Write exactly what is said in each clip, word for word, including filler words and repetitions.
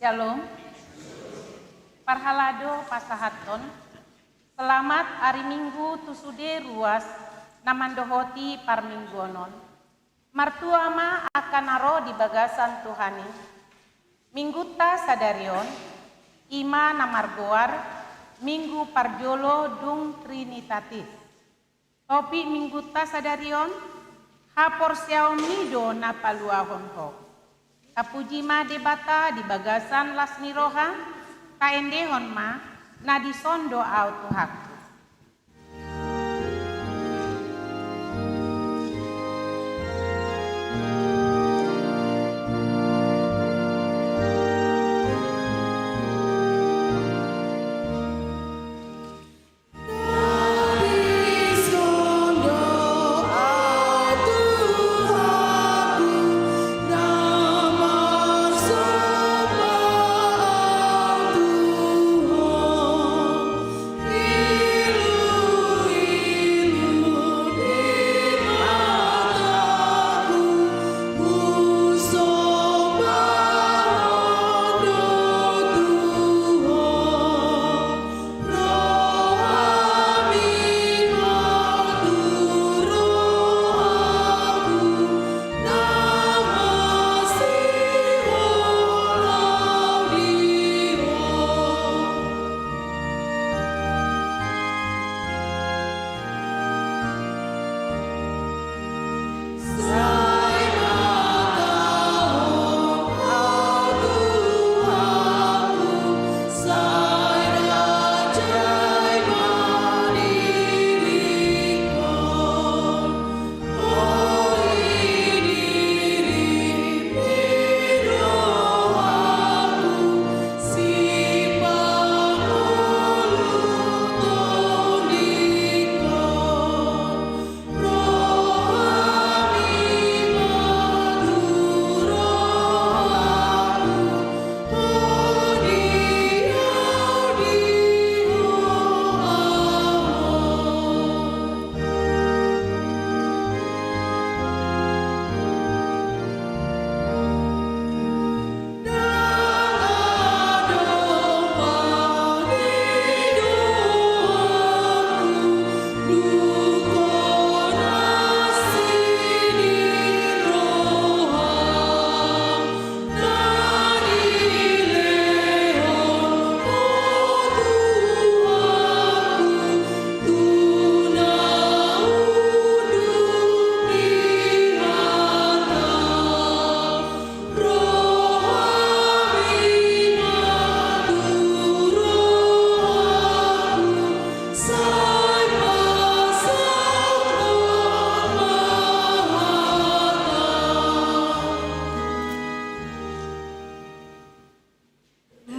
Syalom. Parhalado pasahathon selamat ari Minggu tu sude ruas na mandohoti parmingguon on. Martua ma angka na ro di bagasan Tuhan i. Minggunta sadari on, i ma na margoar Minggu parjolo dung Trinitatis. Topik Minggunta sadari on, haporseaonmi do na paluahon ho. Tapuji ma Debata di bagasan las ni roha, taendehon ma na dison do ahu Tuhanku.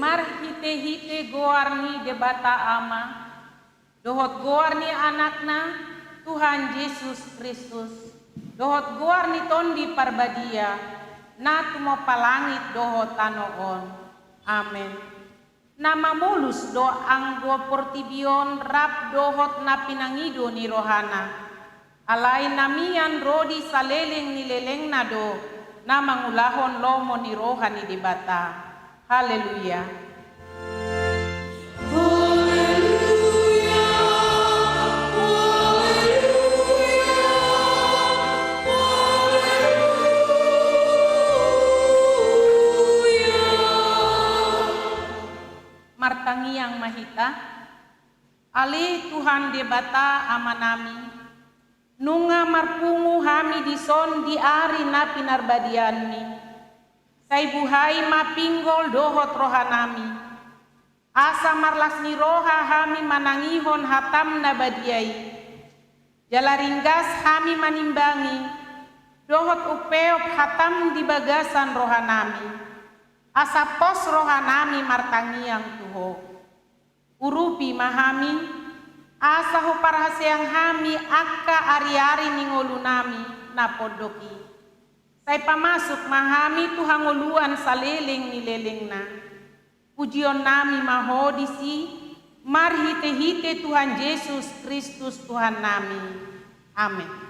Marhitehite goar ni Debata Ama, dohot goar ni Anakna, Tuhan Jesus Kristus, dohot goar ni Tondi Parbadia, na tumompa langit dohot tano on. Amen. Na mamolus do anggo portibi on rap dohot na pinangido ni rohana. Alai na mian ro di saleleng ni lelengna do na mangulahon lomo ni roha ni Debata. Haleluya. Haleluya, haleluya, haleluya. Martangiang ma hita. Ale Tuhan Debata Amanami, nunga marpungu hami dison di ari na pinarbadianmi. Sai buhai ma pinggol dohot rohanami, asa marlas ni roha hami manangihon hatam na badia i. Jala ringgas hami manimbangi dohot umpeop hatam di bagasan rohanami, asa pos rohanami martangiang tu Ho. Urupi ma hami, asa huparhaseang hami angka ariari ni ngolunami na pondok i. Sai pamasuk ma hami tu hangoluan saleleng ni lelengna. Pujionnami ma Ho disi, Marhite-hite Tuhan Jesus Kristus Tuhannami. Amen.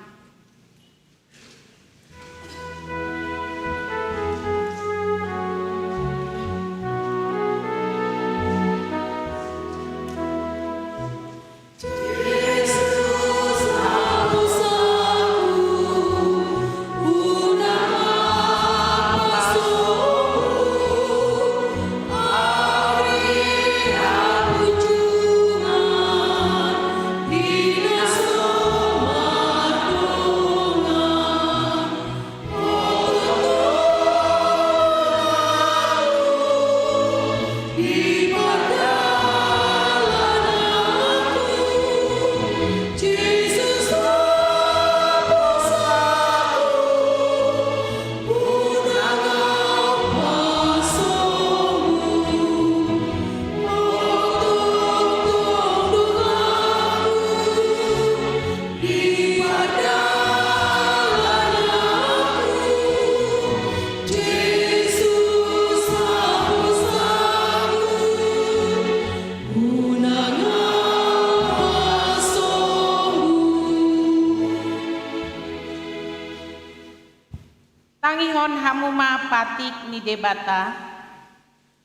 Tangihon hamu ma patik ni Debata.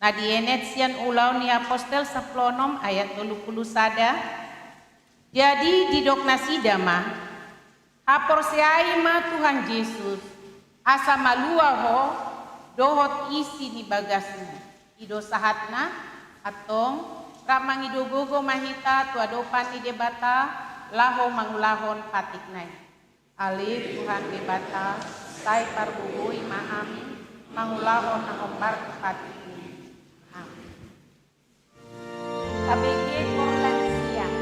Na dienet sian Ulaon ni Apostel sampulu onom ayat tolu pulu sada. Jadi didok nasida ma, haporseai ma Tuhan Jesus, asa malua ho dohot isi ni bagasmu. I do sahatna. Antong, rap mangido gogo ma hita tu adopan ni Debata, laho mangulahon patikna i. Ale Tuhan Debata, sai pargogoi ma hami mangulahon na hombar tu patikmi. Amen. Tabege korban siang.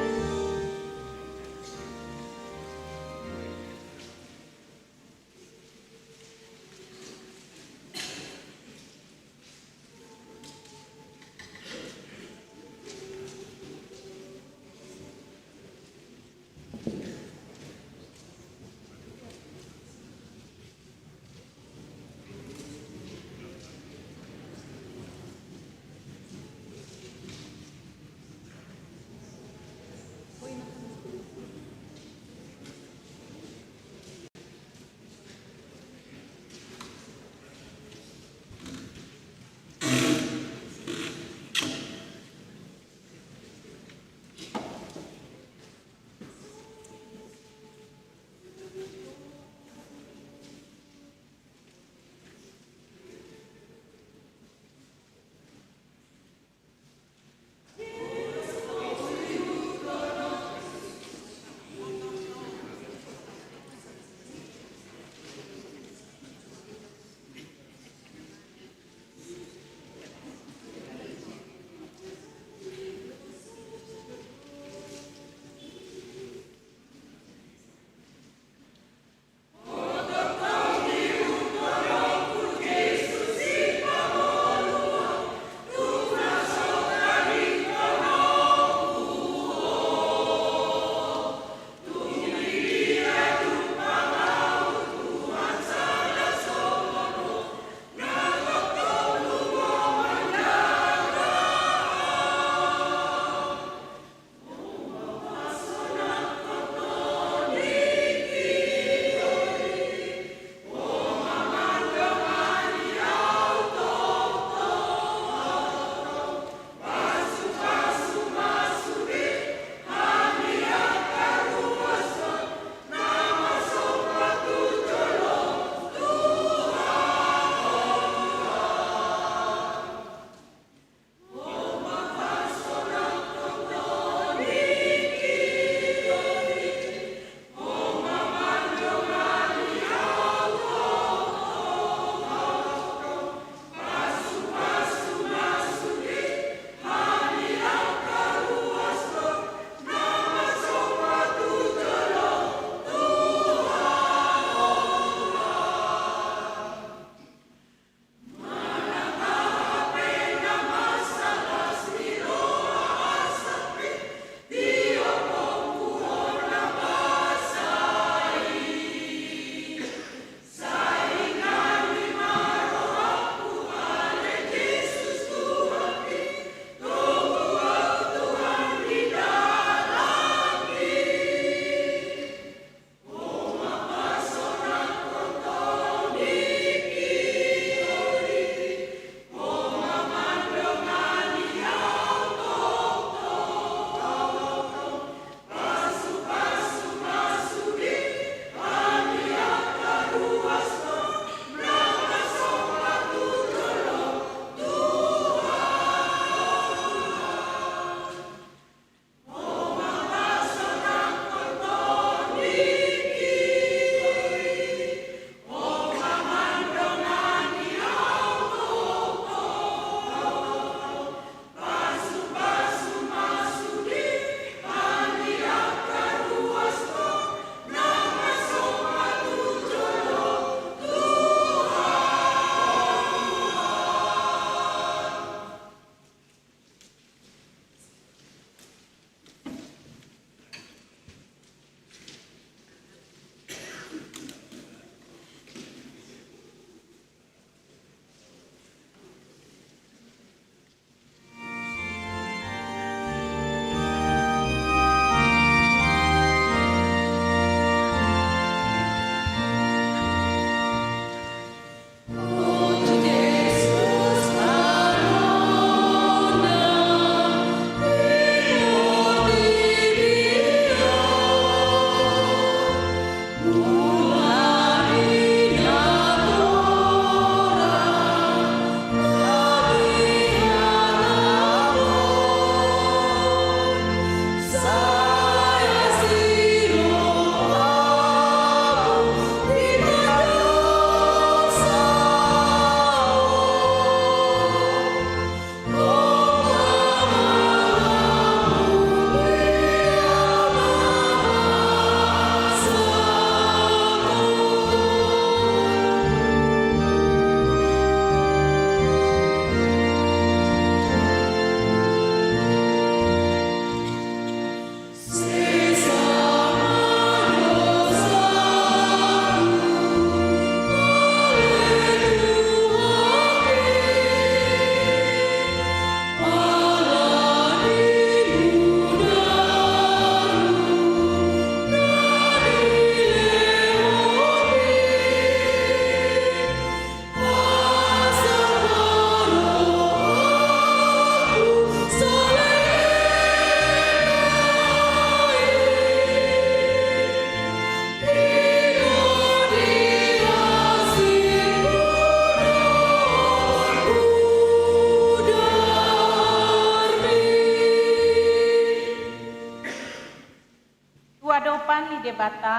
Debata,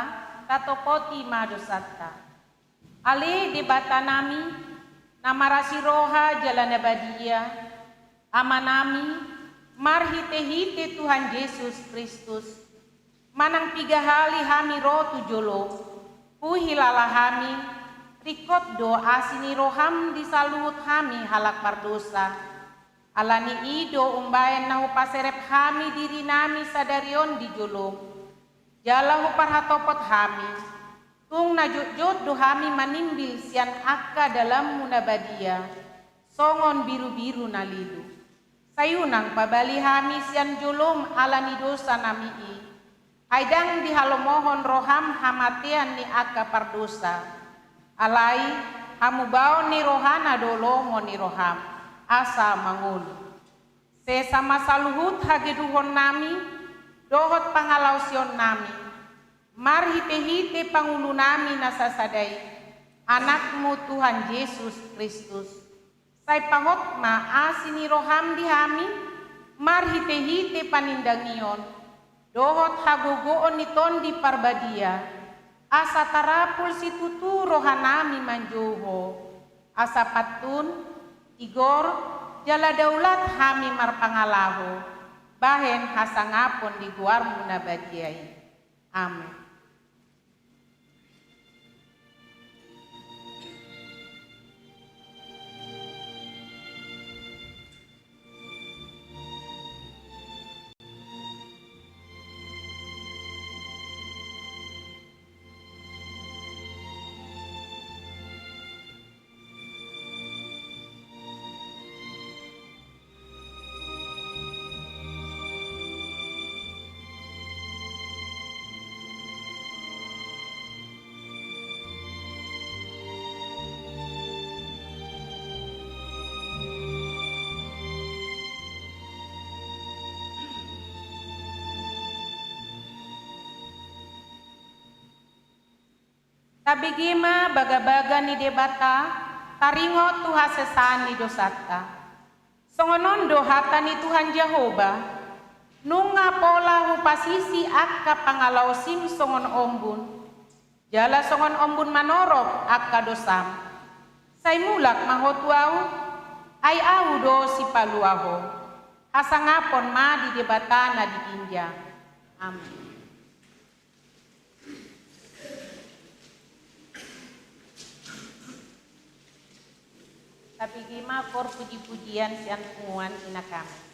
tatopoti ma dosanta. Ale Debata nami, na marasi roha jala na badia, Ama nami, marhite-hite Tuhan Jesus Kristus, manang piga hali hami ro tu jolom, huhilala hami, ringkot do asi ni roham di saluhut hami halak pardosa. Ala ni i do umbaen na hupaserep hami diri nami sadari on di jolom, jala huparhatopot hami, tung na jotjot do hami manimbil sian angka dalanmu na badia, songon birubiru na lilu. Sai unang pabali hami sian jolom ala ni dosa nami i, ai ndang dihalomohon roham hamatean ni angka pardosa. Alai, hamubaon ni rohana do lomo ni roham, asa mangolu. Sesa ma saluhut hageduhon nami, dohot pangalaosion nami, marhite-hite pangulu nami na sasada i, Anakmu Tuhan Jesus Kristus. Sai pahot ma asi ni roham di hami, marhite-hite panindangion, dohot hagogoon ni Tondi Parbadia, asa tarapul situtu roha nami manjou Ho, asa pantun, tigor, jala daulat hami marpangalaho, bahen hasangapon di goarmu na badia i. Amen. Tabege ma bagabaga ni Debata, taringot tu hasesaan ni dosanta. Songon on do hata ni Tuhan Jahowa, nunga pola hupasisi angka pangalaosim songon ombun, jala songon ombun manorop angka dosam. Sai mulak ma ho tu Ahu, ai Ahu do sipalua ho. Hasangapon ma di Debata na di ginjang. Amen. Tabege ma parpuji-pujian sian punguan ina kami.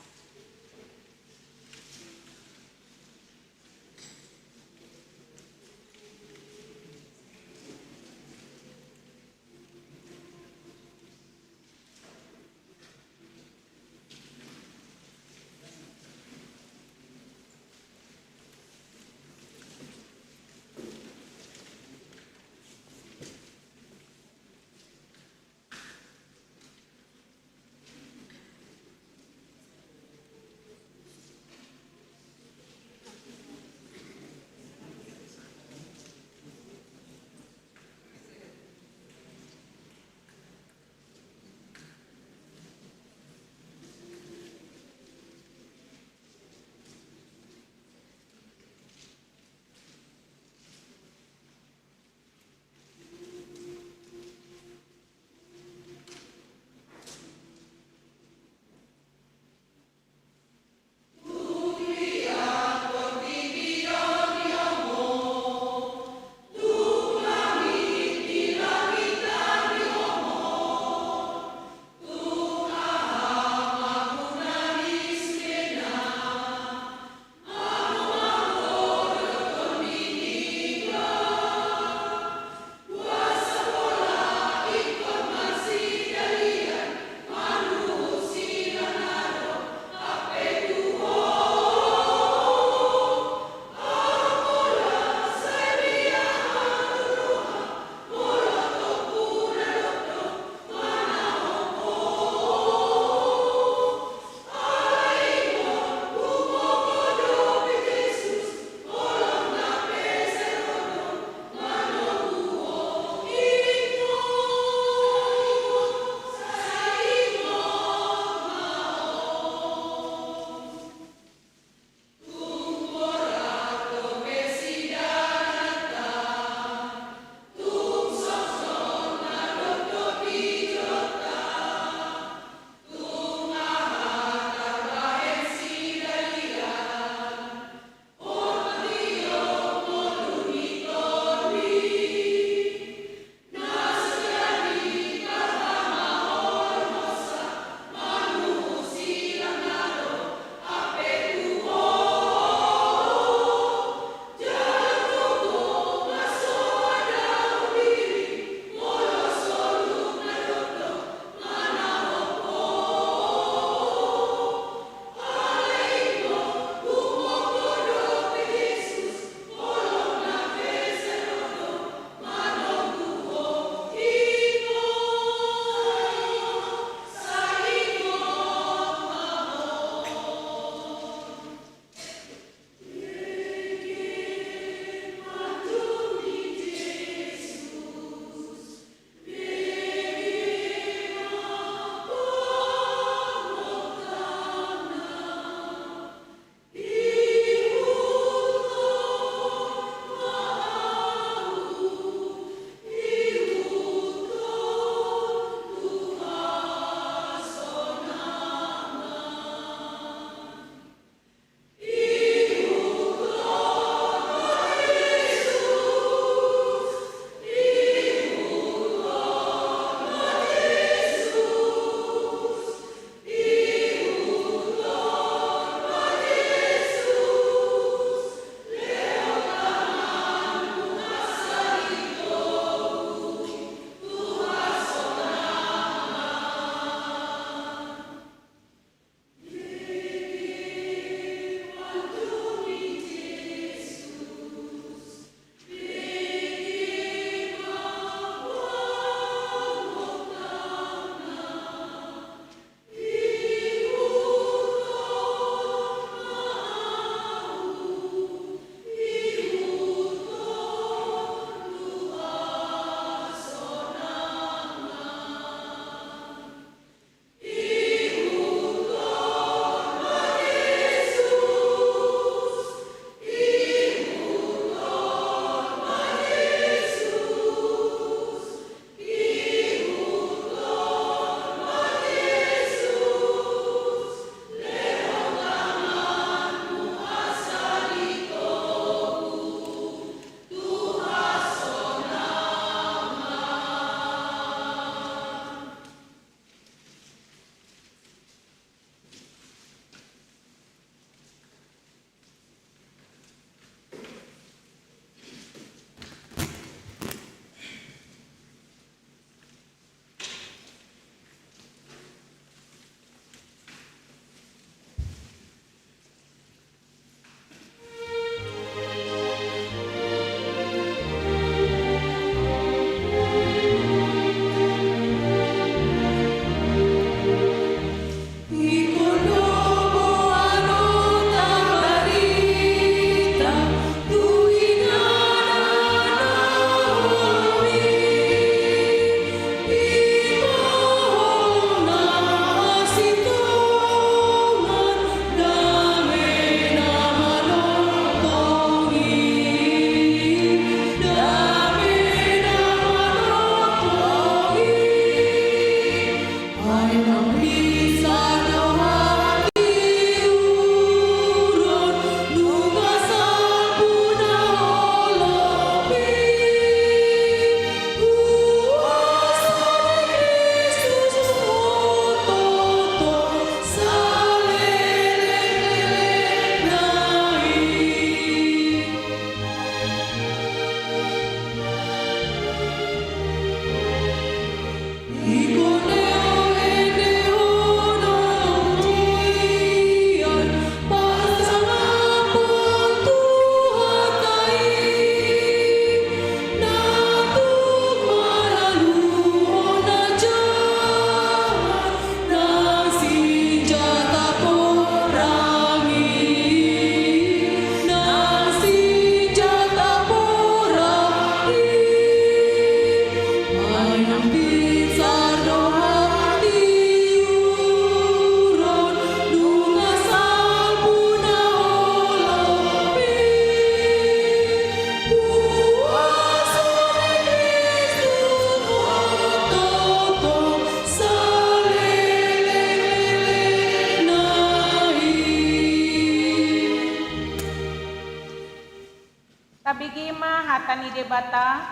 Tabege ma hata ni Debata,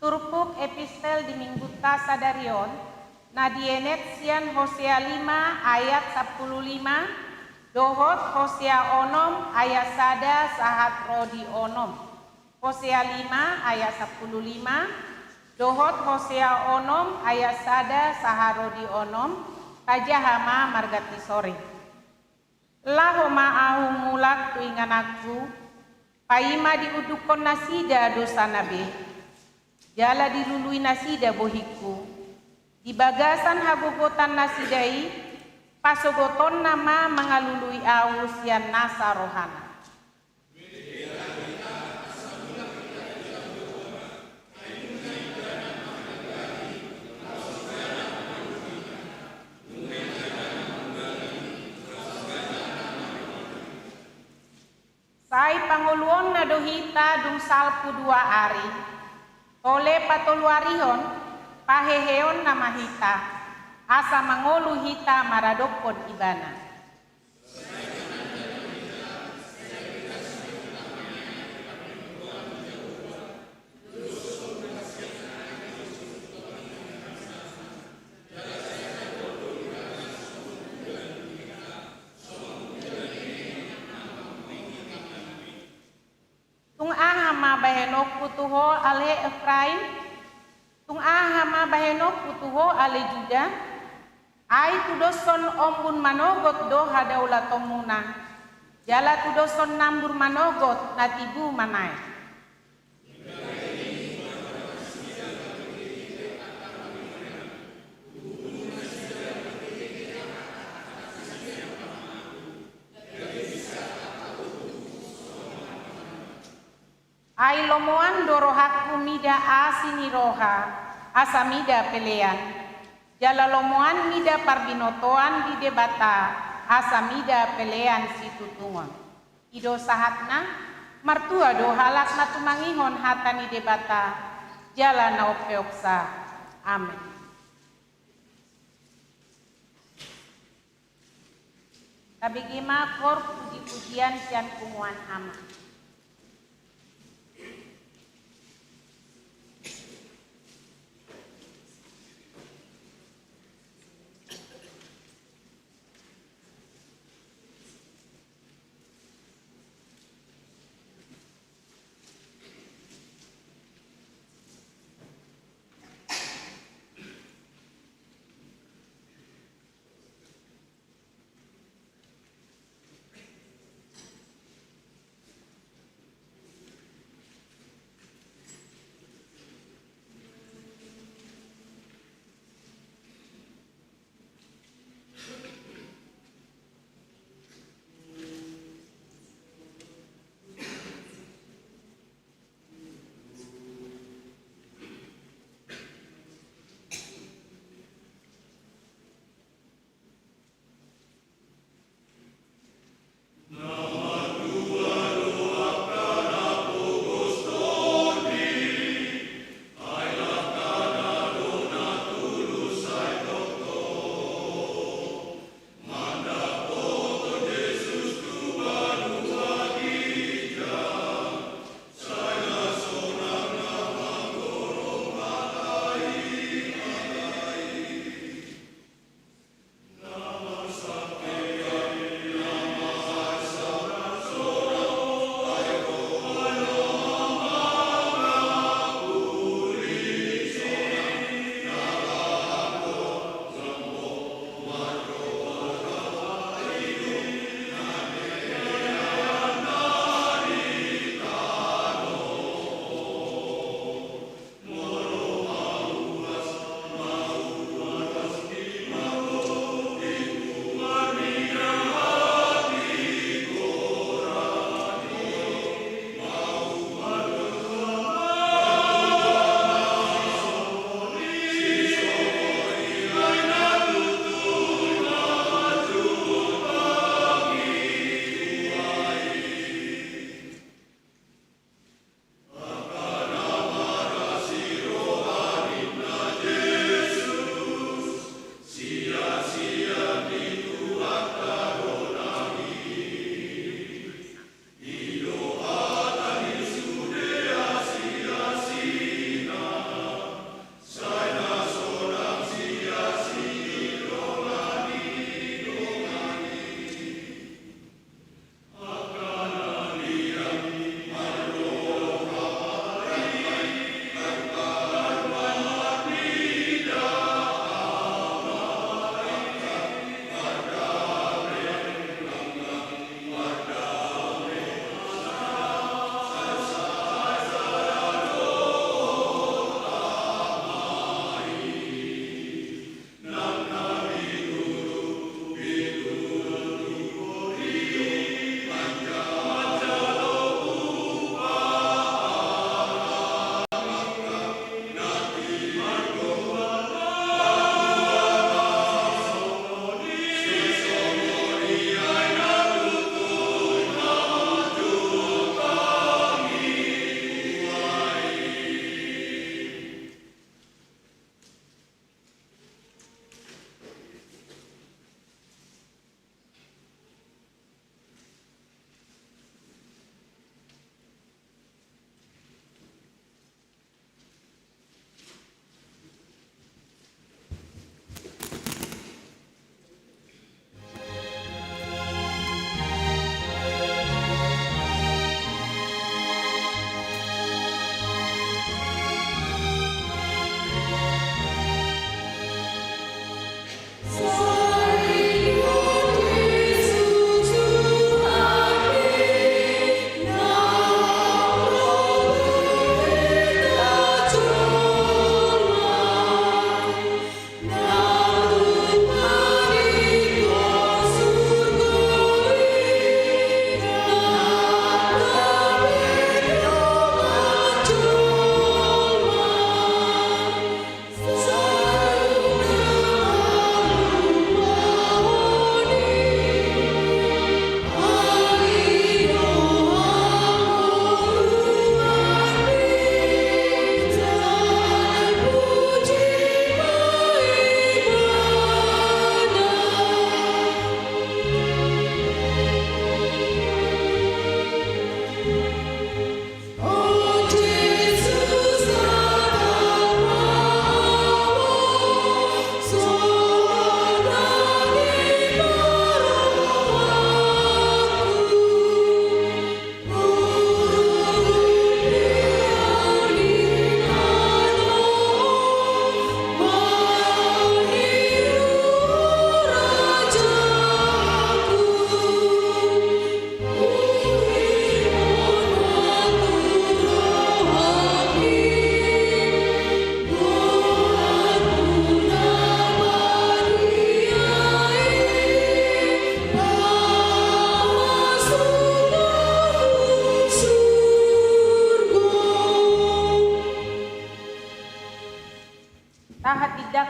turpuk epistel di Minggunta sadari on, na dienet sian Hosea lima ayat sampulu lima, dohot Hosea onom ayat sada sahat ro di onom. Hosea lima ayat sampulu lima, dohot Hosea onom ayat sada sahat ro di onom, tajaha ma marganti sore. Laho ma ahu mulak tu ingananku, paima diundukkon nasida dosana be, jala dilului nasida bohingku. Di bagasan hagogotan nasida i, pasogotonna ma mangalului ahu sian nasa rohana. Sai pangoluonna do hita dung salpu dua ari, tole patoluarihon, paheheonna ma hita, asa mangolu hita maradophon Ibana. Tung aha ma bahenonku tu ho ale Efraim? Tung aha ma bahenonku tu ho ale Juda? Ai tudoshon ombun manogot do hadaulatonmuna, jala tudoshon nambur manogot na tibu manaek. Ai lomoan do rohangku mida asi ni roha, asa mida pelean. Jala lomoan mida parbinotoan di Debata, asa mida pelean situtungon. I do sahatna. Martua do halak na tumangihon hata ni Debata, jala na umpeopsa. Amen. Tabege ma kor puji-pujian sian punguan Ama.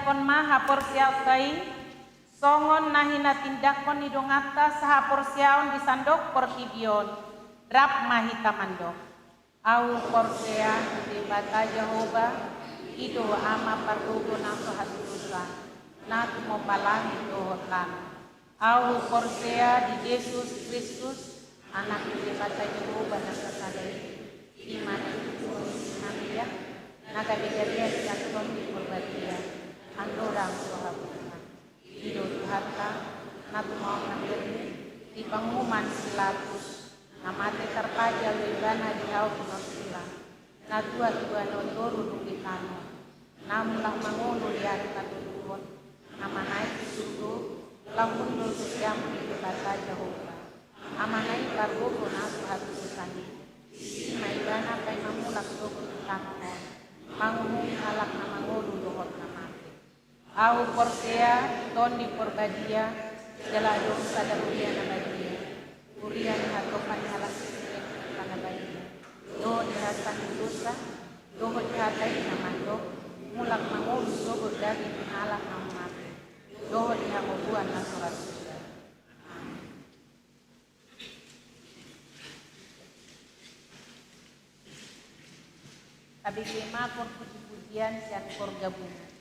Tindangkon ma haporseaonta i, songon na hinatindangkon ni donganta sahaporseaon di sandok portibi on. Rap ma hita mandok. Ahu porsea, Debata Jahowa, i do Ama pargogo na so hatutusan, na tumompa langit dohot lanut. Ahu porsea di Jesus Kristus, Anak ni Debata Jahowa na sasada i, i ma na ihuthon ni si Maria, na gabe galean sian Tondi Porbadia, andorang so habuangan. I do Tuhanta, na tumaon nang bere, di panguhuman si Pilatus, na mate tarpajal do ibana di hau Pinarsilang, na tua tu anon toru dung di tano, na mulak mangolu di ari patoluhon, na manaek tu surgo, laho hundul tu siamun ni Debata Jahowa, Amana i pargogo na so hatutusan i. Disi ma ibana paima mulak sogot tu tano on, manguhumi halak na mangolu dohot na mate. Ahu porsea di Tondi Porbadia, jala adong sada huria na badia, huria ni hatopan ni halak Kristen na badia, dohot di hasesaan ni dosa, dohot di hata i na mandok, mulak mangolu sogot daging ni halak na mate, dohot di hagogoan na so ra suda. Amen. Tabege ma hor pujipujian sian hor gabungan.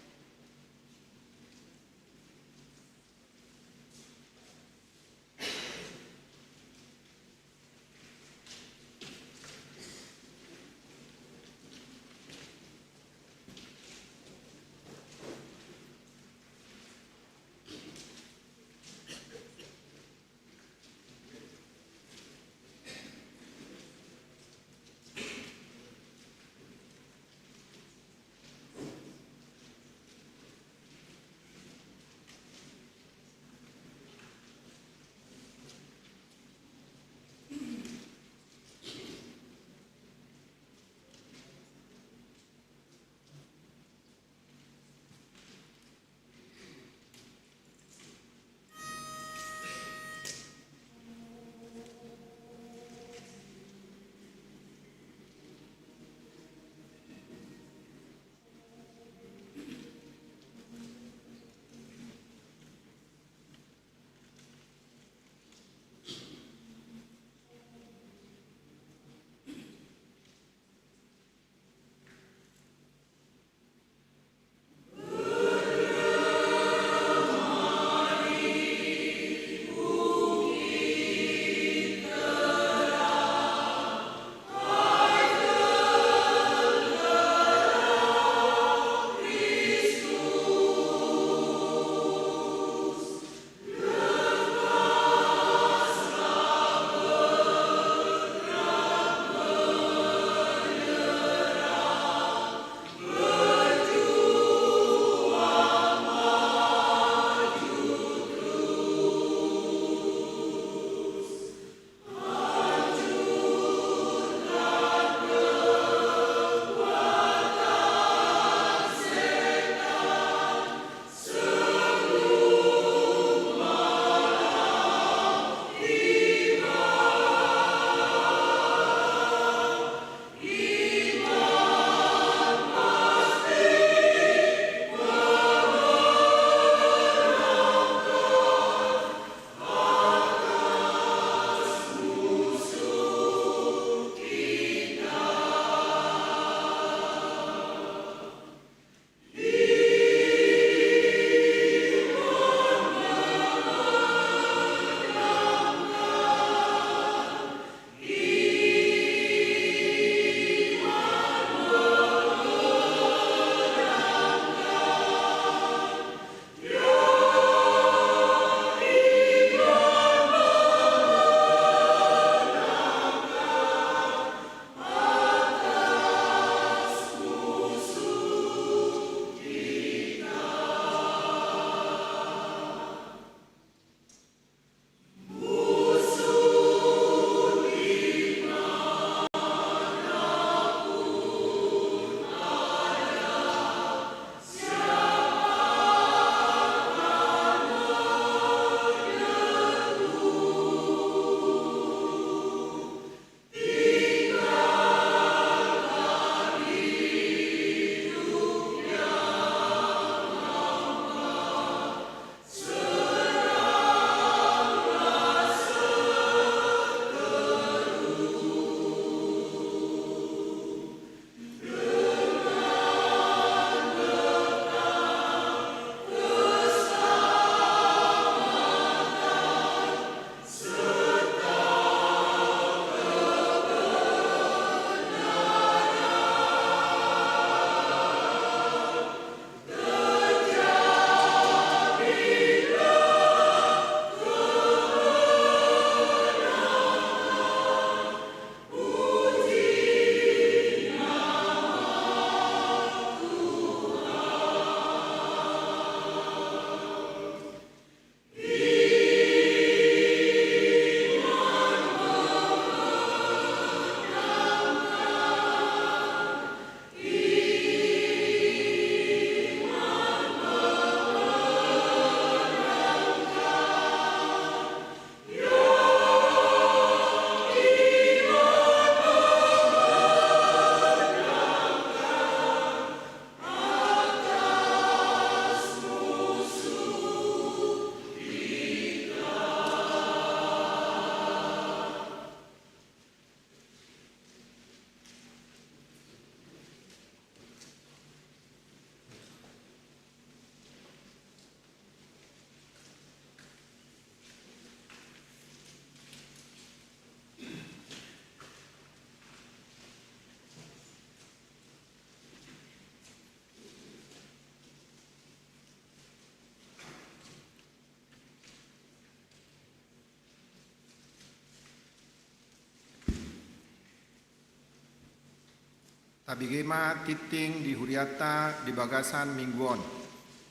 Tabege ma tingting di hurianta di bagasan minggu on.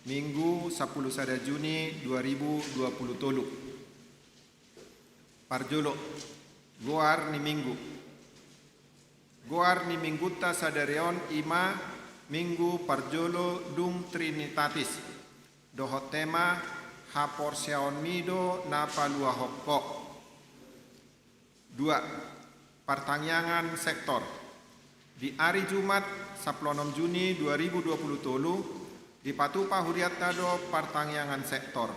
Minggu sampulu sada Juni dua ribu dua pulu tolu. Parjolo, goar ni minggu. Goar ni minggunta sadari on i ma minggu parjolo dung Trinitatis. Dohot tema, haporseaonmi do na paluahon ho. Dua, partangiangan sektor. Di ari Jumat, sampulu onom Juni dua ribu dua pulu tolu, dipatupa hurianta do partangiangan sektor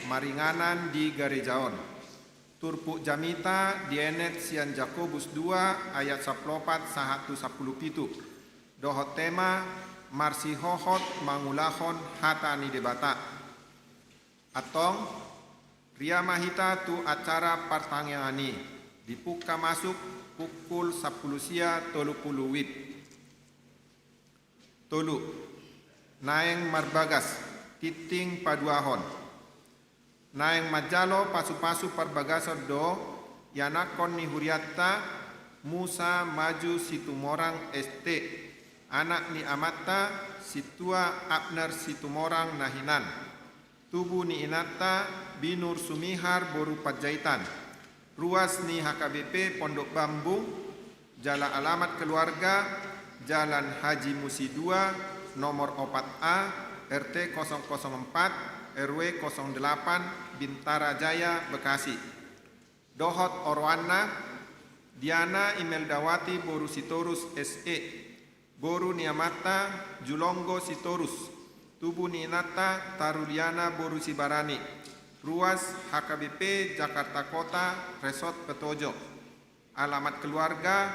maringanan di gareja on. Turpuk jamita dienet sian Jakobus dua ayat sampulu opat sahat tu sampulu pitu. Dohot tema, marsihohot mangulahon hata ni Debata. Antong, ria ma hita tu acara partangiangan i, dipungka masuk pukul sampulu sia tolu pulu wib. Tolu, naeng marbagas, tingting paduahon. Naeng manjalo pasupasu parbagason do ianakhon ni hurianta Musa Maju Situmorang S T, anak ni amanta Sintua Abner Situmorang na hinan. Tubu ni inanta Binur Sumihar boru Panjaitan. Ruas ni H K B P Pondok Bambu, jala alamat keluarga, Jalan Haji Musi dua, nomor opat A, R T kosong kosong empat, R W kosong delapan, Bintara Jaya, Bekasi. Dohot oroanna, Diana Imeldawati boru Sitorus S E, boru ni amanta Julonggo Sitorus, tubu ni inanta Taruliana boru Sibarani, ruas H K B P Jakarta Kota, Resort Petojo. Alamat keluarga,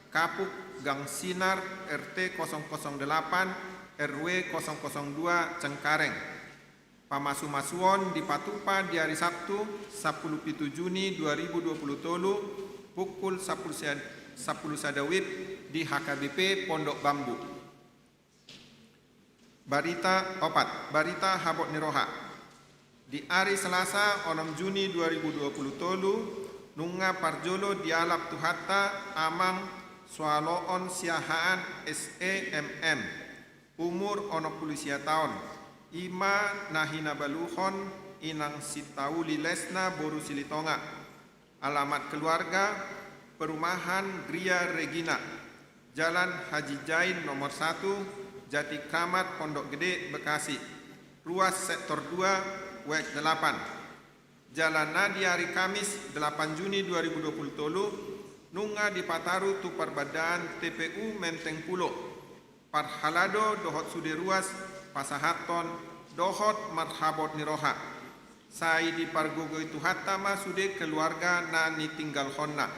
Kapuk Gang Sinar, R T kosong kosong delapan, R W kosong kosong dua, Cengkareng. Pamasumasuon dipatupa di ari Sabtu, sampulu pitu Juni dua ribu dua pulu tolu, pukul sampulu sia-, sampulu sada wib di H K B P Pondok Bambu. Barita opat, barita habot ni roha. Di ari Selasa, onom Juni dua ribu dua pulu tolu, nunga parjolo dialap Tuhanta amang Soaloon Siahaan S E M M. Umur onom pulu sia taon, i ma na hinabaluhon inang Sitauli Lesna boru Silitonga. Alamat keluarga, Perumahan Gria Regina, Jalan Haji Jain nomor satu, Jati Kramat, Pondok Gede, Bekasi, ruas sektor dua, W X delapan. Jala na di ari Kamis, delapan Juni dua ribu dua pulu tolu, nunga dipataru tu parbandaan T P U Menteng Pulo. Parhalado dohot sude ruas pasahathon dohot marhabot ni roha. Sai dipargogoi Tuhanta ma sude keluarga na nitinggalhonna.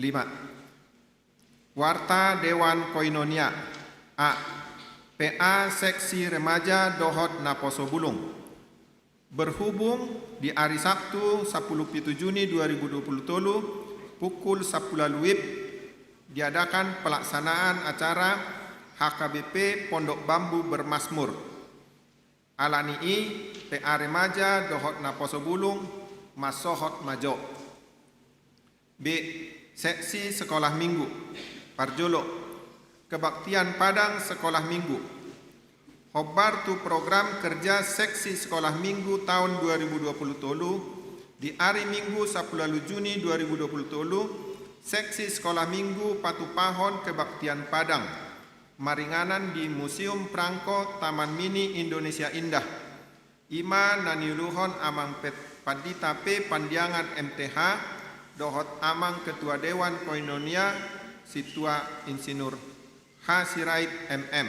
Lima. Warta Dewan Koinonia. A. P A Seksi Remaja dohot Naposo Bulung. Berhubung di ari Sabtu, sampulu pitu Juni dua ribu dua pulu tolu, pukul sampulu ualu wib, diadakan pelaksanaan acara H K B P Pondok Bambu Bermasmur. Alani i, P A Remaja dohot Naposo Bulung mansohot ma jo. B. Seksi Sekolah Minggu. Parjolo, kebaktian Padang Sekolah Minggu. Hombar tu program kerja Seksi Sekolah Minggu taon dua ribu dua pulu tolu, di ari Minggu, sampulu ualu Juni dua ribu dua pulu tolu, Seksi Sekolah Minggu patupahon kebaktian Padang maringanan di Museum Prangko, Taman Mini Indonesia Indah. I ma na niuluhon Amang Pet-, Pandita P Pandiangan M T H, dohot Amang Ketua Dewan Koinonia, Sintua Insinyur H Sirait M M.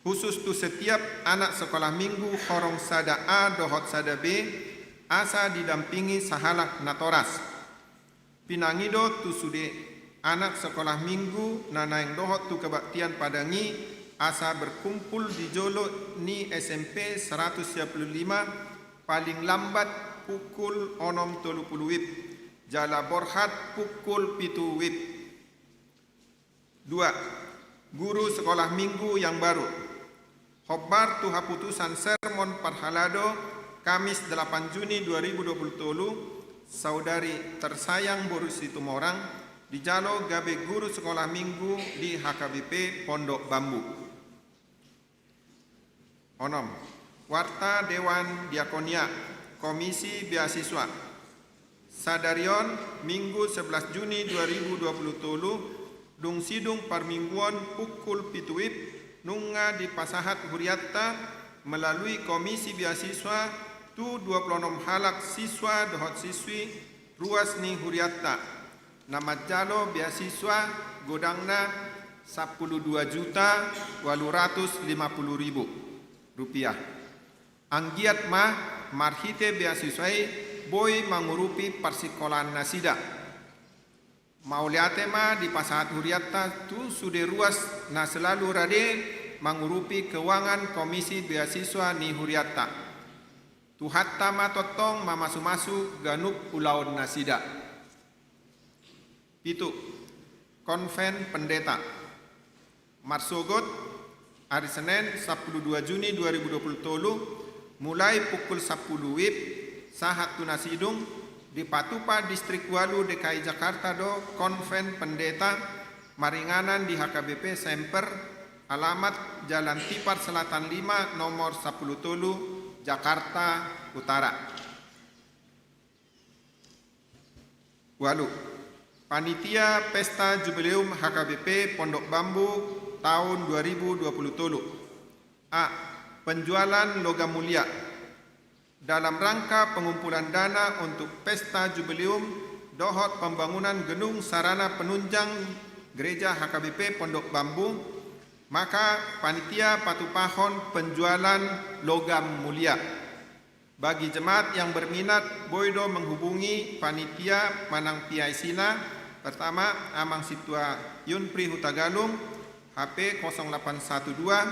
Khusus tu setiap anak sekolah minggu horong sada A dohot sada B, asa didampingi sahalak natoras. Pinangido tu sude anak sekolah minggu na naeng dohot tu kebaktian Padang i, asa berkumpul di jolo ni S M P seratus sia pulu lima, paling lambat pukul onom tolu pulu wib, jala borhat pukul pitu wib. Dua, guru sekolah minggu yang baru. Hombar tu haputusan sermon parhalado, Kamis delapan Juni dua ribu dua puluh tolu, Saudari tersayang boru Situmorang dijalo gabe guru sekolah minggu di H K B P Pondok Bambu. Onom. Warta Dewan Diakonia, Komisi Beasiswa. Sadari on, Minggu sebelas Juni dua ribu dua puluh tolu, dung sidung parmingguon pukul pitu wib, nunga dipasahat huriatta melalui Komisi Beasiswa tu dua puluh onom halak siswa dohot siswi ruas ni huriatta, na manjalo beasiswa godangna sampulu dua juta ualu ratus lima puluh ribu rupiah. Anggiat ma marhite beasiswa i boi mangurupi parsingkolaan nasida. Mauliate ma dipasahat huriatta tu sude ruas na selalu rade mangurupi keuangan komisi beasiswa ni huriatta. Tuhanta ma tongtong mamasumasu ganup ulaon nasida. Pitu. Konven Pendeta. Marsogot, ari Senen, sampulu dua Juni dua ribu dua puluh tolu, mulai pukul sampulu wib sahat tu na sidung, dipatupa Distrik Ualu D K I Jakarta do Konven Pendeta maringanan di H K B P Semper, alamat Jalan Tipar Selatan lima, nomor sampulu tolu, Jakarta Utara. Ualu. Panitia Pesta Jubileum H K B P Pondok Bambu tahun dua ribu dua puluh tolu. A. Penjualan logam mulia. Dalam rangka pengumpulan dana untuk Pesta Jubileum dohot pembangunan gedung sarana penunjang Gereja H K B P Pondok Bambu, maka panitia patupahon penjualan logam mulia. Bagi jemaat yang berminat, boi do menghubungi panitia manang P I C-na, pertama, Amang Sintua Yunpri Hutagalung, H P kosong delapan satu dua,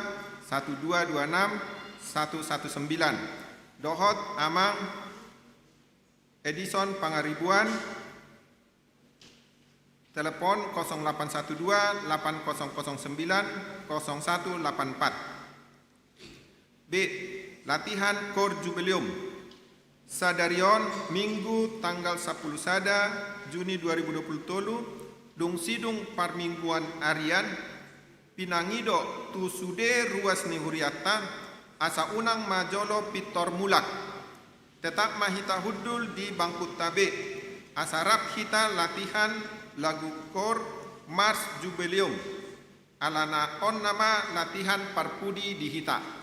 satu dua dua enam, satu satu sembilan, dohot Amang Edison Pangaribuan, telepon kosong delapan satu dua, delapan kosong kosong sembilan, kosong satu delapan empat. B. Latihan Koor Jubileum. Sadari on, Minggu, tanggal sampulu sada Juni dua ribu dua puluh tolu, dung sidung parmingguan arian, pinangido tu sude ruas ni huriatta, asa unang ma jolo pintor mulak. Tetap ma hita hundul di bangkunta be, asa rap hita latihan lagu koor Mars Jubileum. Alana on nama latihan parpudi di hita.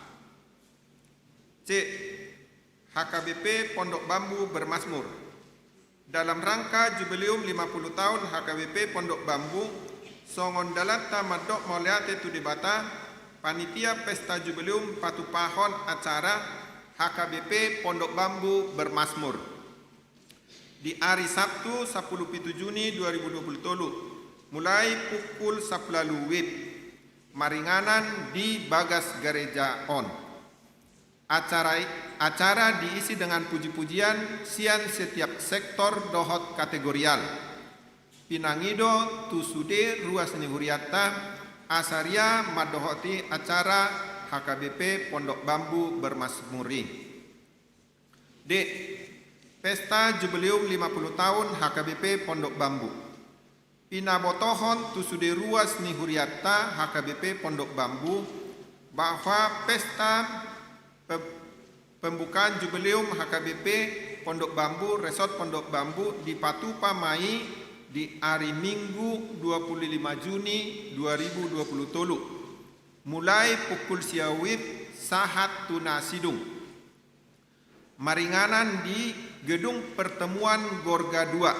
C. H K B P Pondok Bambu bermasmur. Dalam rangka Jubileum lima puluh tahun H K B P Pondok Bambu, songon dalanta mandok mauliate tu Debata, panitia Pesta Jubileum patupahon acara H K B P Pondok Bambu bermasmur. Di ari Sabtu, sampulu pitu Juni dua ribu dua puluh tolu, mulai pukul sampulu ualu wib, maringanan di bagas gareja on. Acara, acara diisi dengan puji-pujian sian setiap sektor dohot kategorial. Pinangido tu sude ruas ni huriatta, asa ria mandohoti acara H K B P Pondok Bambu bermasmur i. D. Pesta Jubileum lima puluh tahun H K B P Pondok Bambu. Pinabotohon tu sude ruas ni huriatta H K B P Pondok Bambu, bahwa pesta pe-, pembukaan Jubileum H K B P Pondok Bambu, Resort Pondok Bambu, dipatupa ma i di ari Minggu, dua puluh lima Juni dua ribu dua puluh tolu, mulai pukul sia wib sahat tu na sidung. Maringanan di Gedung Pertemuan Gorga dua,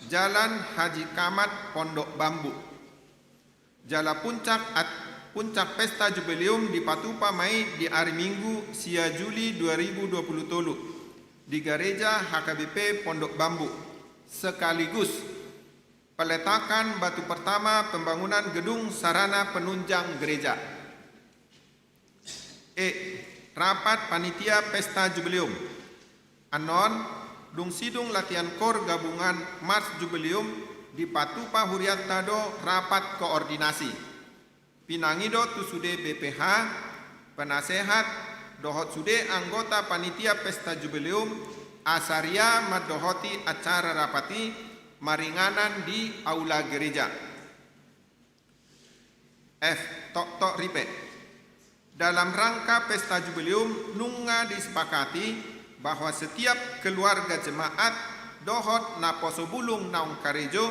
Jalan Haji Kamat, Pondok Bambu. Jala puncak at-, puncak Pesta Jubileum dipatupa ma i di ari Minggu, sia Juli dua ribu dua puluh tolu, di Gareja H K B P Pondok Bambu, sekaligus peletakan batu pertama pembangunan gedung sarana penunjang gereja. E. Rapat Panitia Pesta Jubileum. Annon, dung sidung latihan koor gabungan Mars Jubileum, dipatupa huriatta do rapat koordinasi. Pinangido tu sude B P H, penasehat, dohot sude anggota Panitia Pesta Jubileum, asa ria mandohoti acara rapat i maringanan di aula gereja. F. Toktok ripe. Dalam rangka pesta jubileum nunga disepakati bahwa setiap keluarga jemaat dohot naposo bulung naung karejo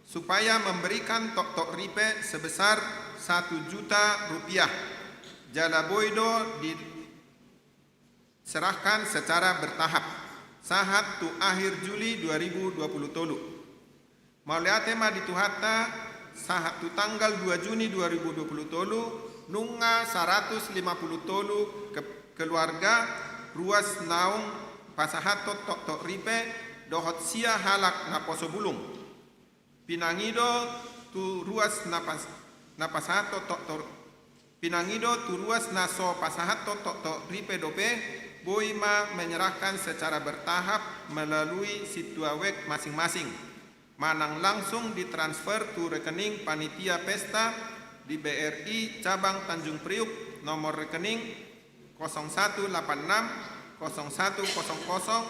supaya memberikan toktok ripe sebesar satu juta rupiah. Jala boi do di serahkan secara bertahap, sahat tu akhir Juli dua ribu dua puluh tolu. Mauliate ma di Tuhanta, sahat tu tanggal dua Juni dua ribu dua puluh tolu, nunga saratus lima puluh tolu ke-, keluarga ruas naung pasahathon toktok ripe dohot sia halak naposo bulung. Pinangido tu ruas na pas-, na pasahathon toktok, pinangido tu ruas na so pasahathon toktok ripe dope, boi ma menyerahkan secara bertahap melalui sintua wek masing-masing, manang langsung ditransfer tu rekening panitia pesta di B R I Cabang Tanjung Priuk, nomor rekening kosong satu delapan enam kosong satu kosong kosong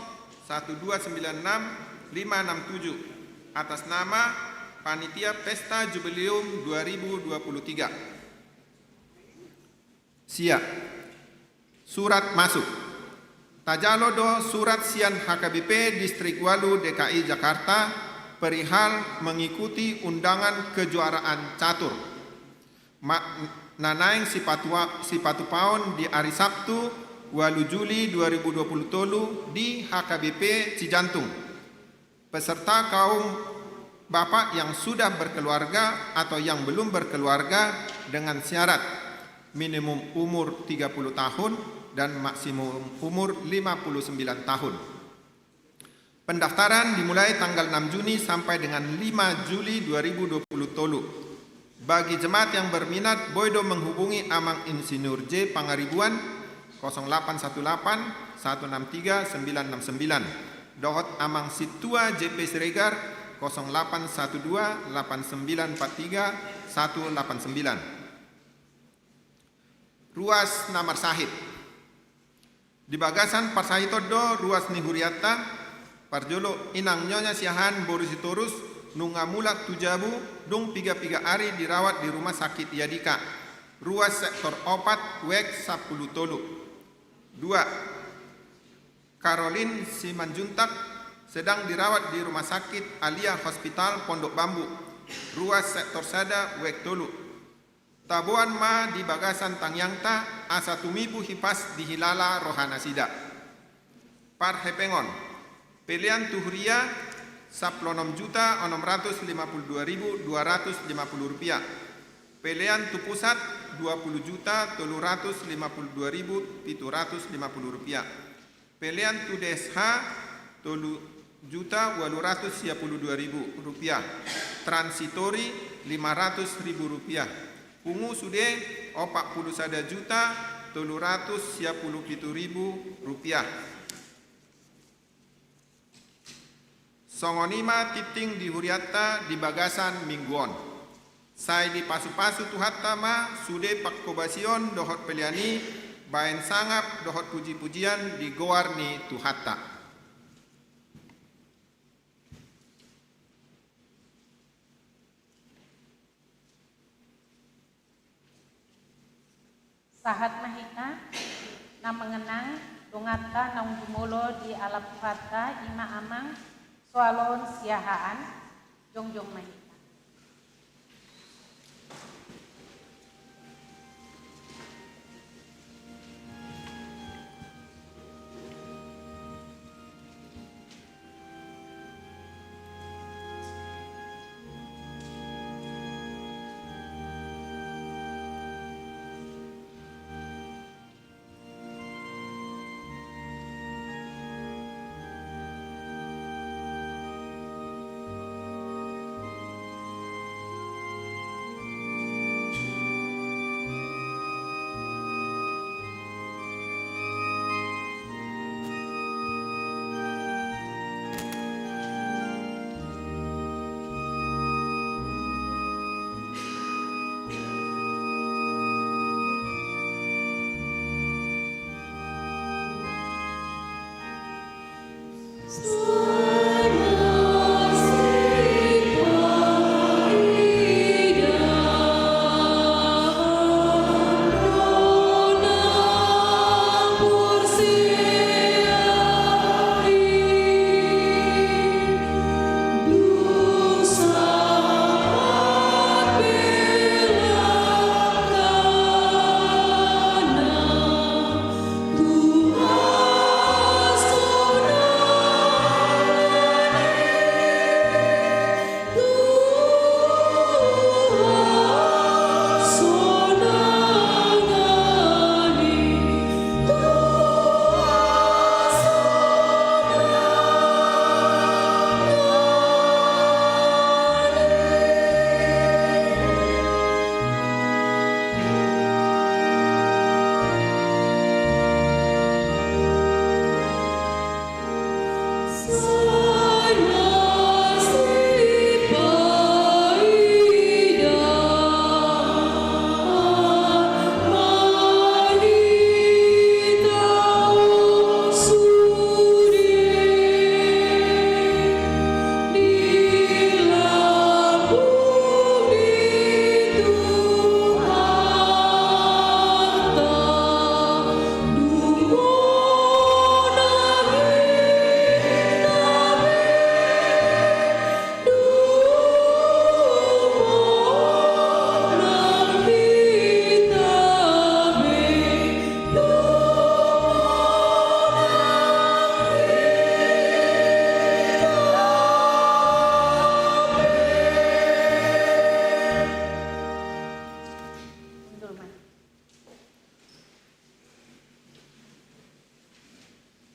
satu dua sembilan enam lima enam tujuh, atas nama Panitia Pesta Jubileum dua ribu dua puluh tiga. Sia. Surat masuk. Tajalo do surat sian H K B P Distrik Walu D K I Jakarta perihal mengikuti undangan kejuaraan catur. Ma-, na naeng sipatua-, sipatupaon di ari Sabtu, walu Juli dua ribu dua puluh tolu di H K B P Cijantung. Peserta kaum bapak yang sudah berkeluarga atau yang belum berkeluarga dengan syarat minimum umur tiga puluh tahun dan maksimum umur lima puluh sembilan tahun. Pendaftaran dimulai tanggal enam Juni sampai dengan lima Juli dua ribu dua puluh tolu. Bagi jemaat yang berminat, boi do menghubungi Amang Insinyur J Pangaribuan, kosong delapan satu delapan satu enam tiga sembilan enam sembilan, dohot Amang Sintua J P Siregar, kosong delapan satu dua delapan sembilan empat tiga satu delapan sembilan. Ruas na marsahit. Di bagasan parsahiton do ruas ni hurianta. Parjolo, Inang Nyonya Siahaan boru Sitorus, nunga mulak tu jabu, dung piga-piga ari dirawat di Rumah Sakit Yadika, ruas sektor opat, wek sampulu tolu. Dua, Karolin Simanjuntak sedang dirawat di Rumah Sakit Alia Hospital Pondok Bambu, ruas sektor sada, wek tolu. Taboan ma di bagasan tangiangta asa tumibu hipas dihilala rohanasida. Parhepengon. Pelean tu huria, sampulu onom juta onom ratus lima puluh dua ribu dua ratus lima puluh rupiah. Pelean tu pusat, dua puluh juta tolu ratus lima puluh dua ribu pitu ratus lima puluh rupiah. Pelean tu D S H, tolu juta walu ratus sia pulu dua ribu rupiah. Transitori, lima ratus ribu rupiah. Pungu sude, opat pulu sada juta tolu ratus sia pulu pitu ribu rupiah. Songon i ma tingting di hurianta di bagasan minggu on. Sai dipasu-pasu Tuhanta ma sude pangkobasion dohot pelean i, baen sangap dohot puji-pujian di goar ni Tuhanta. Sahat ma hita na mangenang donganta naung jumolo di alap Tuhanta, i ma Amang Soalon Siahaan. Jongjong ma hita.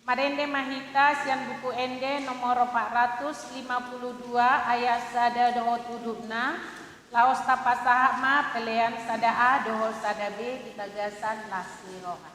Marende ma hita sian Buku Ende nomor opat ratus lima puluh dua, ayat sada dohot udutna. Laos tapasahat ma pelean sada A dohot sada B di bagasan las ni roha.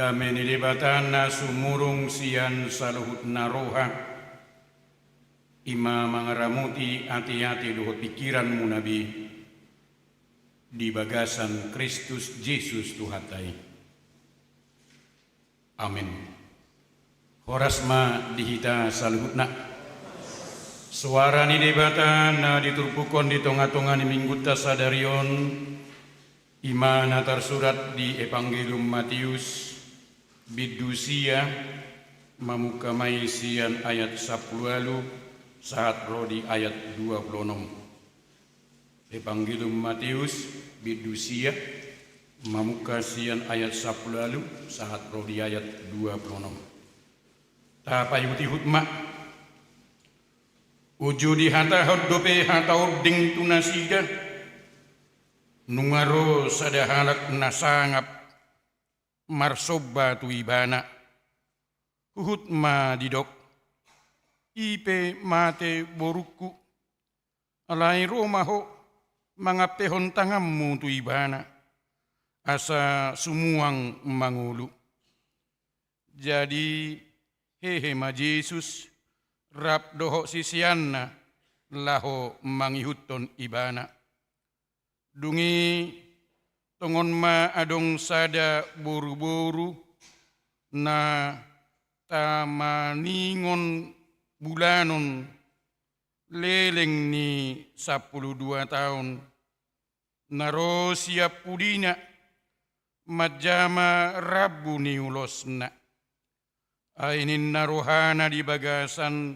Dame ni Debata na sumurung sian saluhut na roha, i ma mangaramoti ateate dohot pingkiranmuna be di bagasan Kristus Jesus Tuhanta i. Amen. Horas ma di hita saluhutna. Soara ni Debata na diturpukhon di tongatonga ni minggunta sadari on, i ma na tarsurat di Evangelium Mateus, bindu sia, mamungka ma i sian ayat sampulu ualu, sahat ro di ayat dua pulu onom. Evangelium Mateus, bindu sia, mamungka sian ayat sampulu ualu, sahat ro di ayat dua pulu onom. Tapaihutihut ma. Uju dihatahon dope hata ondeng tu nasida, nunga ro sada halak na sangap marsomba tu ibana. Huhut ma didok, "I pe mate borungku, alai ro ma ho mangampehon tanganmu tu ibana, asa sumuang mangolu." Jadi hehe ma Jesus rap dohot siseanna laho mangihuthon ibana. Dung i tongon ma adong sada boruboru na tamaningon bulanon, leleng ni sampulu dua taon, na ro sian pudina manjama rambu ni ulosna. Ai ninna rohana di bagasan,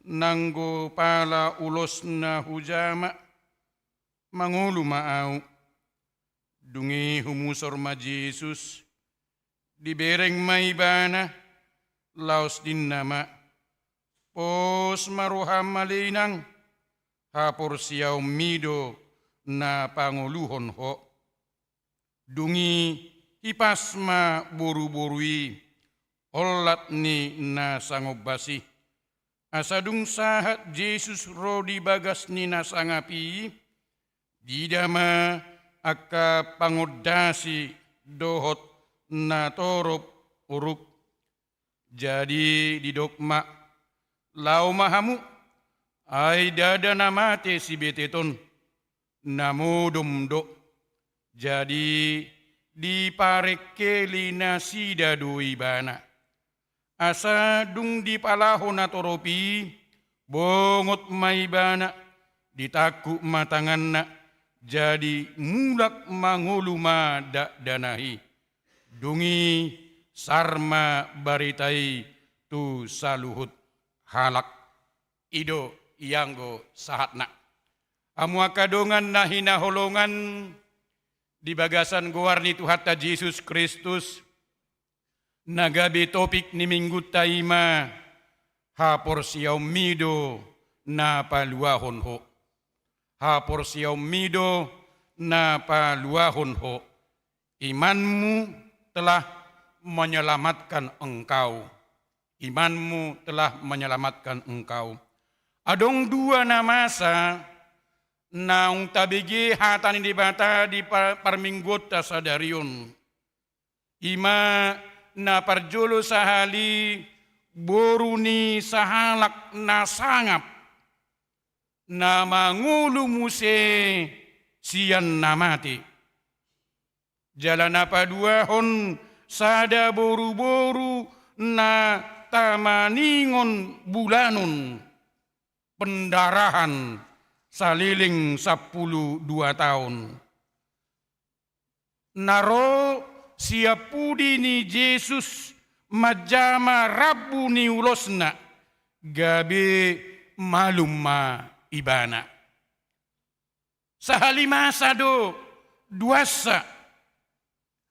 "Nanggo pala ulosna hujama, mangolu ma ahu." Dung i humusor ma Jesus, dibereng ma ibana, laos ninna ma, "Pos ma roham ale inang, haporseaonmi do na pangoluhon ho." Dung i hipas ma boruboru i, olat ni na sangombas i. Asa dung sahat Jesus ro di bagas ni na sangap i, diida ma angka pangondasi dohot natorop uruk. Jadi didok ma, "Laho ma hamu, ai ndada na mate si betet on, na modom do." Jadi diparengkeli nasida do ibana. Asa dung dipalaho natorop i, bongot ma ibana, ditangkup ma tanganna, jadi mulak mangolu ma dakdanak i. Dung i sar ma barita i tu saluhut halak. I do ianggo sahatna. Hamu angka dongan na hinaholongan di bagasan goar ni Tuhanta Jesus Kristus, na gabe topik ni minggunta i ma, "Haporseaonmi do na paluahon ho." Haporseaonmi do na paluahon ho. Imanmu telah menyelamatkan engkau. Imanmu telah menyelamatkan engkau. Adong dua na masa naung tabege hata ni Debata di par-, parmingguonta sadari on. I ma na parjolo sahali boru ni sahalak na sangap, na mangolu muse sian na mate. Jala na paduahon sada boruboru na tamaningon bulanon, pendarahan saleleng sampulu dua taon. Na ro sian pudi ni Jesus manjama rambu ni ulosna, gabe malum ma ibana. Sahali masa do duansa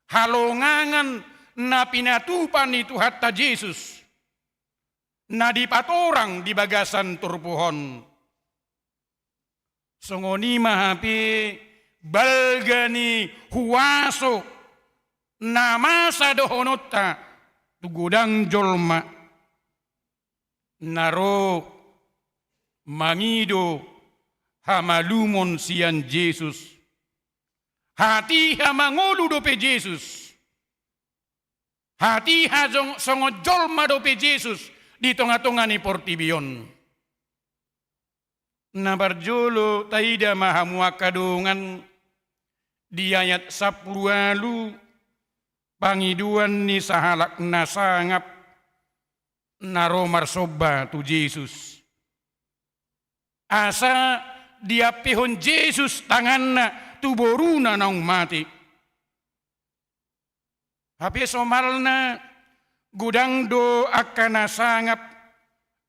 halongangan na pinatupa ni Tuhanta Jesus, na dipatorang di bagasan turpuk on. Songon i ma hape balga ni huaso na masa dohononta tu godang jolma. Na ro mangido hamalumon sian Jesus. Hatiha mangolu dope Jesus. Hatiha jong-, songon jolma dope Jesus di tonga-tonga ni portibi on. Na parjolo taida ma hamu angka dongan di ayat sampulu ualu, pangidoan ni sahalak na sangap na ro marsomba tu Jesus. Asa diampehon Jesus tanganna tu boruna naung mate. Hape somalna godang do angka na sangap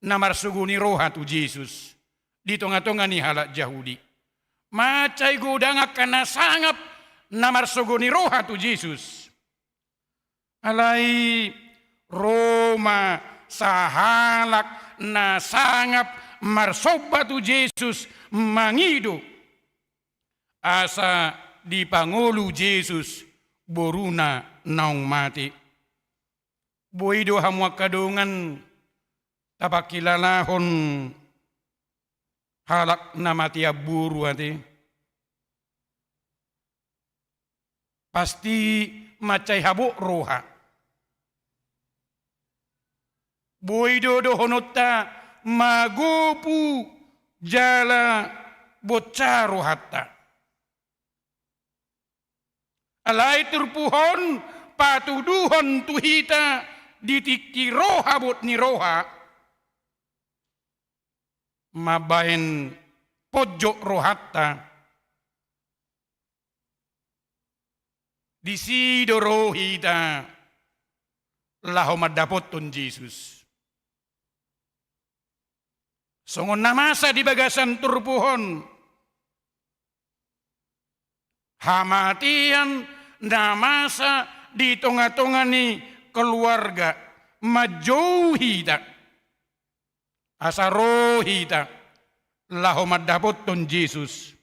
na marsogo ni roha tu Jesus di tonga-tonga ni halak Jahudi. Mansai godang angka na sangap na marsogo ni roha tu Jesus. Alai ro ma sahalak na sangap marsomba tu Jesus, mangido asa dipangolu Jesus boruna naung mate. Boi do hamu angka dongan tapangkilalahon halak na matean boru ate? Pasti mansai habot roha. Boi do dohononta magopu jala bonsa rohanta. Alai turpuk on patuduhon tu hita di tingki ro habot ni roha, mambahen ponjot rohanta, disi do ro hita laho mandapothon Jesus. Songon na masa di bagasan turpuk on, hamatean na masa di tonga-tonga ni keluarga, manjou hita asa ro hita laho mandapothon Jesus.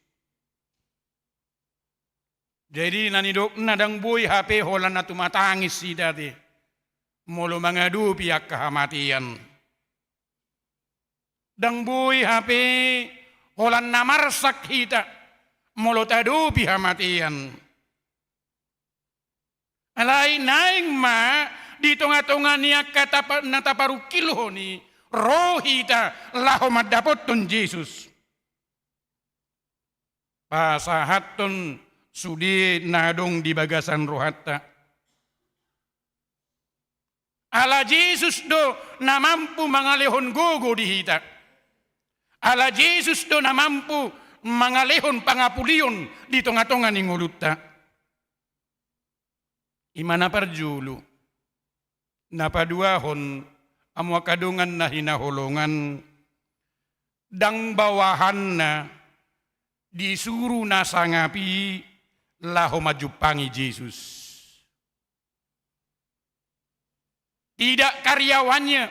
Jadi na nidokna, ndang boi hape holan na tumatangis hita ate molo mangadopi angka hamatean. Ndang boi hape holan na marsak hita molo taadopi hamatean. Alai naeng ma di tonga-tonga ni angka tapa-, na taparungkilhon i, ro hita laho mandapothon Jesus. Pasahathon sude na adong di bagasan rohanta. Ala Jesus do na mampu mangalehon gogo di hita. Ala Jesus do na mampu mangalehon pangapulion di tonga-tonga ni ngolunta. I ma na parjolo. Na paduahon, hamu angka dongan na hinaholongan, ndang bawahanna disuru na sangap i laho manjumpangi Jesus. Tidak karyawannya.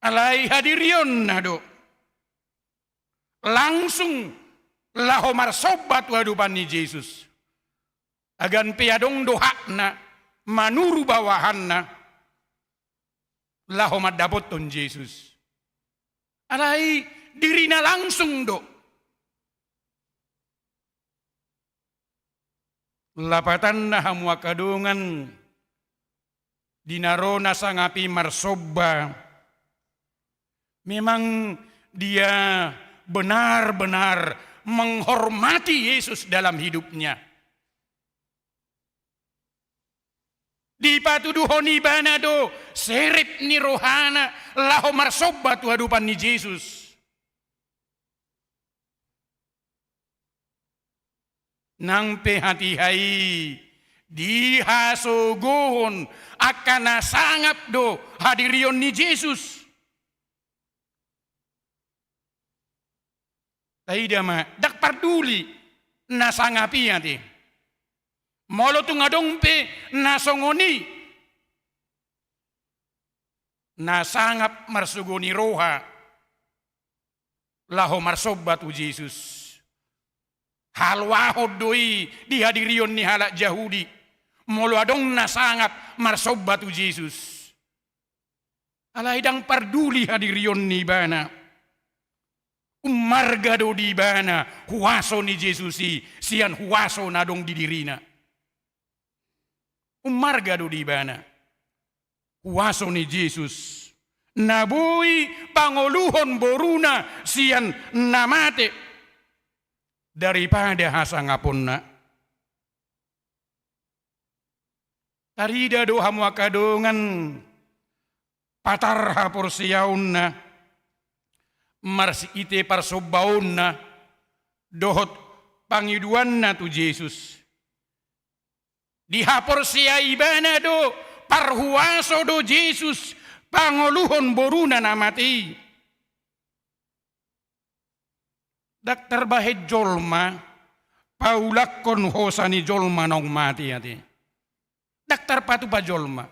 Alai hadirionna do. Langsung laho marsomba tu adopan ni Jesus. Agan pe adong do hakna manuru bawahanna laho mandapothon Jesus. Alai dirina langsung do. Lapatanna, hamu angka dongan, di na ro na sangap i marsomba, memang dia benar-benar menghormati Yesus dalam hidupnya. Dipatuduhon ibana do serep ni rohana laho marsomba tu adopan ni Jesus. Nang pe hatiha i dihasogohon angka na sangap do hadirion ni Jesus. Taida ma, ndang parduli na sangap i ate. Molo tung adong pe na songon i, na sangap marsogo ni roha laho marsomba tu Jesus. Haluahon do i di hadirion ni halak Jahudi, molo adong na sangap marsomba tu Jesus. Alai ndang parduli hadirion ni ibana. Ummarga do di ibana huaso ni Jesus i sian huaso na adong di dirina. Ummarga do di ibana huaso ni Jesus, na boi pangoluhon boruna sian na mate, daripada hasangaponna. Tarida do hamu angka dongan patar haporseaonna, marsiite parsombaonna, dohot pangidoanna tu Jesus. Dihaporseai ibana do, parhuaso do Jesus pangoluhon boruna na mate i. Ndang tarbahen jolma paulakhon hosa ni jolma naung mate ate. Ndang tarpatupa jolma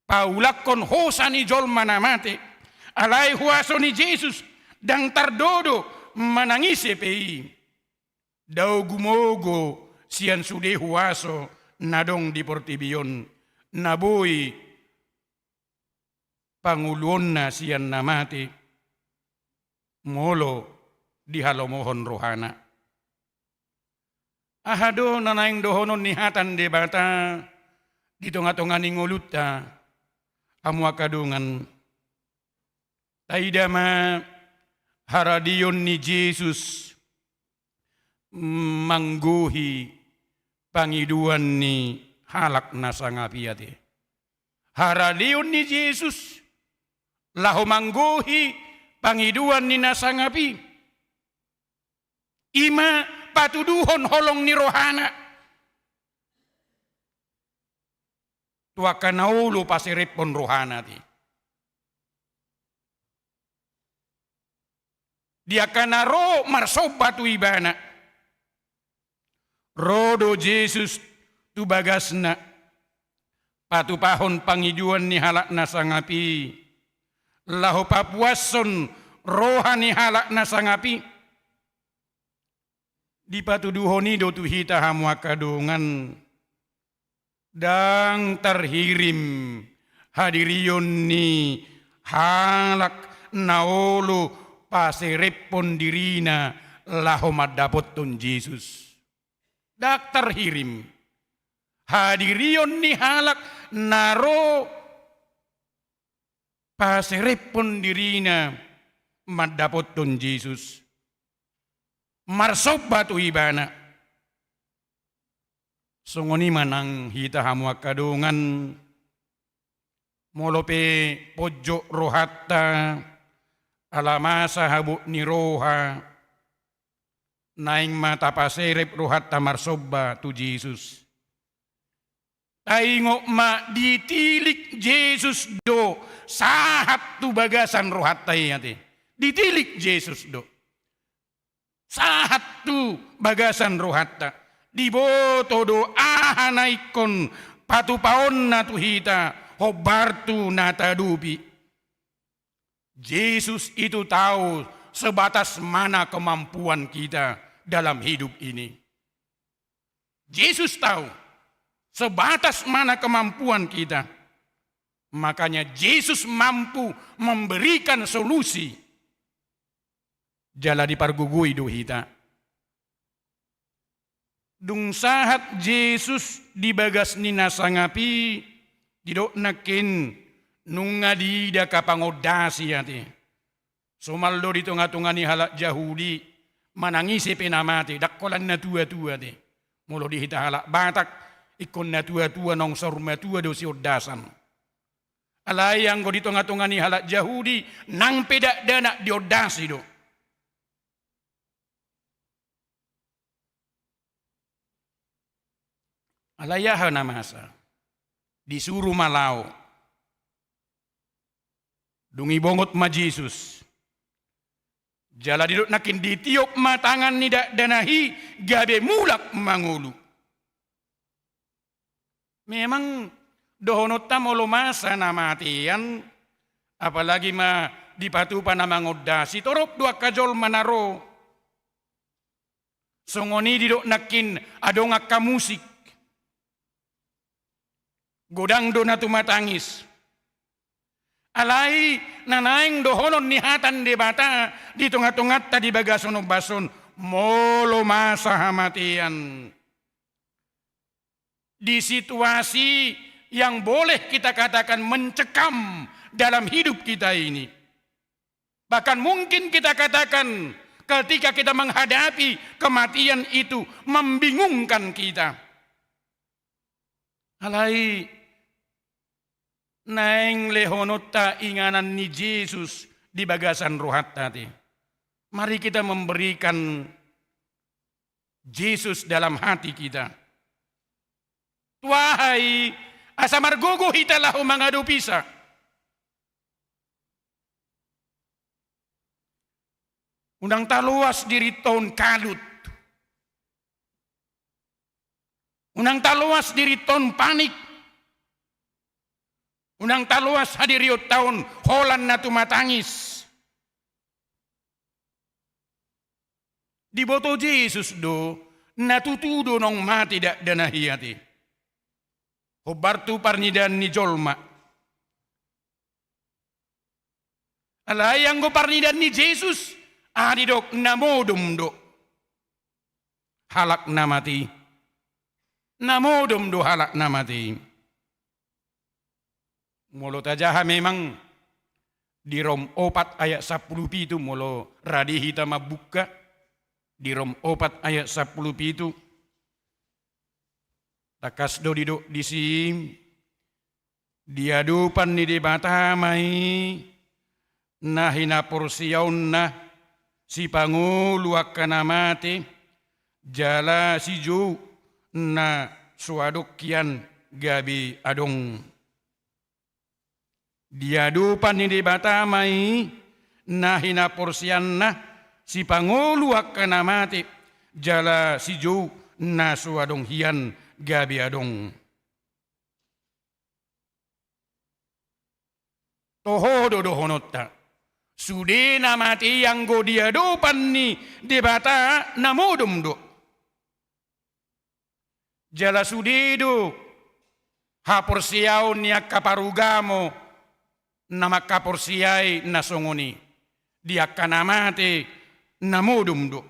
paulakhon hosa ni jolma na mate. Alai huaso ni Jesus ndang tardodo manang ise pe i. Dao gumogo sian sude huaso na adong di portibi on, na boi pangoluonna sian na mate, molo dihalomohon rohana. Aha do na naeng dohonon ni hata ni Debata di tonga-tonga ni ngolunta, hamu angka dongan? Taida ma haradeon ni Jesus manggohi pangidoan ni halak na sangap i ate. Haradeon ni Jesus laho manggohi pangidoan ni na sangap i, i ma patuduhon holong ni rohana tu angka na olo paserephon rohana ate. Di angka na ro marsomba tu ibana, ro do Jesus tu bagasna, patupahon pangidoan ni halak na sangap i, laho papuashon roha ni halak na sangap i. Dipatuduhon i do tu hita, hamu angka dongan, ndang tarhirim hadirion ni halak na olo paserephon dirina laho mandapothon Jesus. Ndang tarhirim hadirion ni halak na ro paserephon dirina mandapothon Jesus, marsomba tu ibana. Songon i ma nang hita, hamu angka dongan, molo pe ponjot rohanta ala masa habot ni roha, naeng ma tapaserep rohanta marsomba tu Jesus. Taingot ma, ditilik Jesus do sahat tu bagasan rohanta i ate. Ditilik Jesus do sahat tu bagasan rohanta. Diboto do aha na ingkon patupaonna tu hita hombar tu na taadopi. Jesus itu tahu sebatas mana kemampuan kita dalam hidup ini. Jesus tahu sebatas mana kemampuan kita. Makanya Jesus mampu memberikan solusi. Jala dipargogoi do hita. Dung sahat Jesus di bagas ni na sangap i, didok nangkin, nunga diida angka pangondasi ate. Somal do di tonga-tonga ni halak Jahudi, manang ise pe na mate, ndang holan na tua-tua ate. Molo di hita halak Batak, ingkon na tua-tua naung saur matua do siondasan. Alai anggo di tonga-tonga ni halak Jahudi, nang pe dakdanak diondasi do. Alai aha na masa? Disuru ma laho. Dung i bongot ma Jesus. Jala didok nangkin, ditiop ma tangan ni dakdanak i gabe mulak mangolu. Memang dohononta molo masa na matean, apalagi ma dipatupa na mangondasi, torop do angka jolma na ro. Songon i didok nangkin adong angka musik. Godang do na tumatangis. Alai na naeng dohonon ni hata ni Debata di tonga-tonganta di bagasan ombas on, molo masa hamatean, di situasi yang boleh kita katakan mencekam dalam hidup kita ini. Bahkan mungkin kita katakan ketika kita menghadapi kematian itu membingungkan kita. Alai naeng lehononta inganan ni Jesus di bagasan rohanta te. Mari kita memberikan Jesus dalam hati kita. Tu aha i, asa margogo hita laho mangadopisa. Unang taloas dirinta on kalut. Unang taloas dirinta on panik. Unang taloas hadirionta on holan na tumatangis. Diboto Jesus do, na tutu do naung mate dakdanak i ate. Hombar tu parnidaan ni jolma. Alai anggo parnidaan ni Jesus, aha didok, na modom do halak na mate i. Na modom do halak na mate i. Molo tajaha memang di Rom opat ayat sampulu pitu, molo rade hita mambuka di Rom opat ayat sampulu pitu. Tangkas do didok disi, di adopan ni Debata ma i na hinaporseaonna sipangolu angka na mate, jala sijou na so adong hian gabe adong. Di adopan ni Debata ma i na hinaporseaonna sipangolu angka na mate, jala sijou na so adong hian gabe adong. Toho do dohononta. Sude na mate i anggo di adopan ni Debata na modom do. Jala sude do haporseaon ni angka parugamo na mangkaporseai na songon i. Di angka na mate na modom do.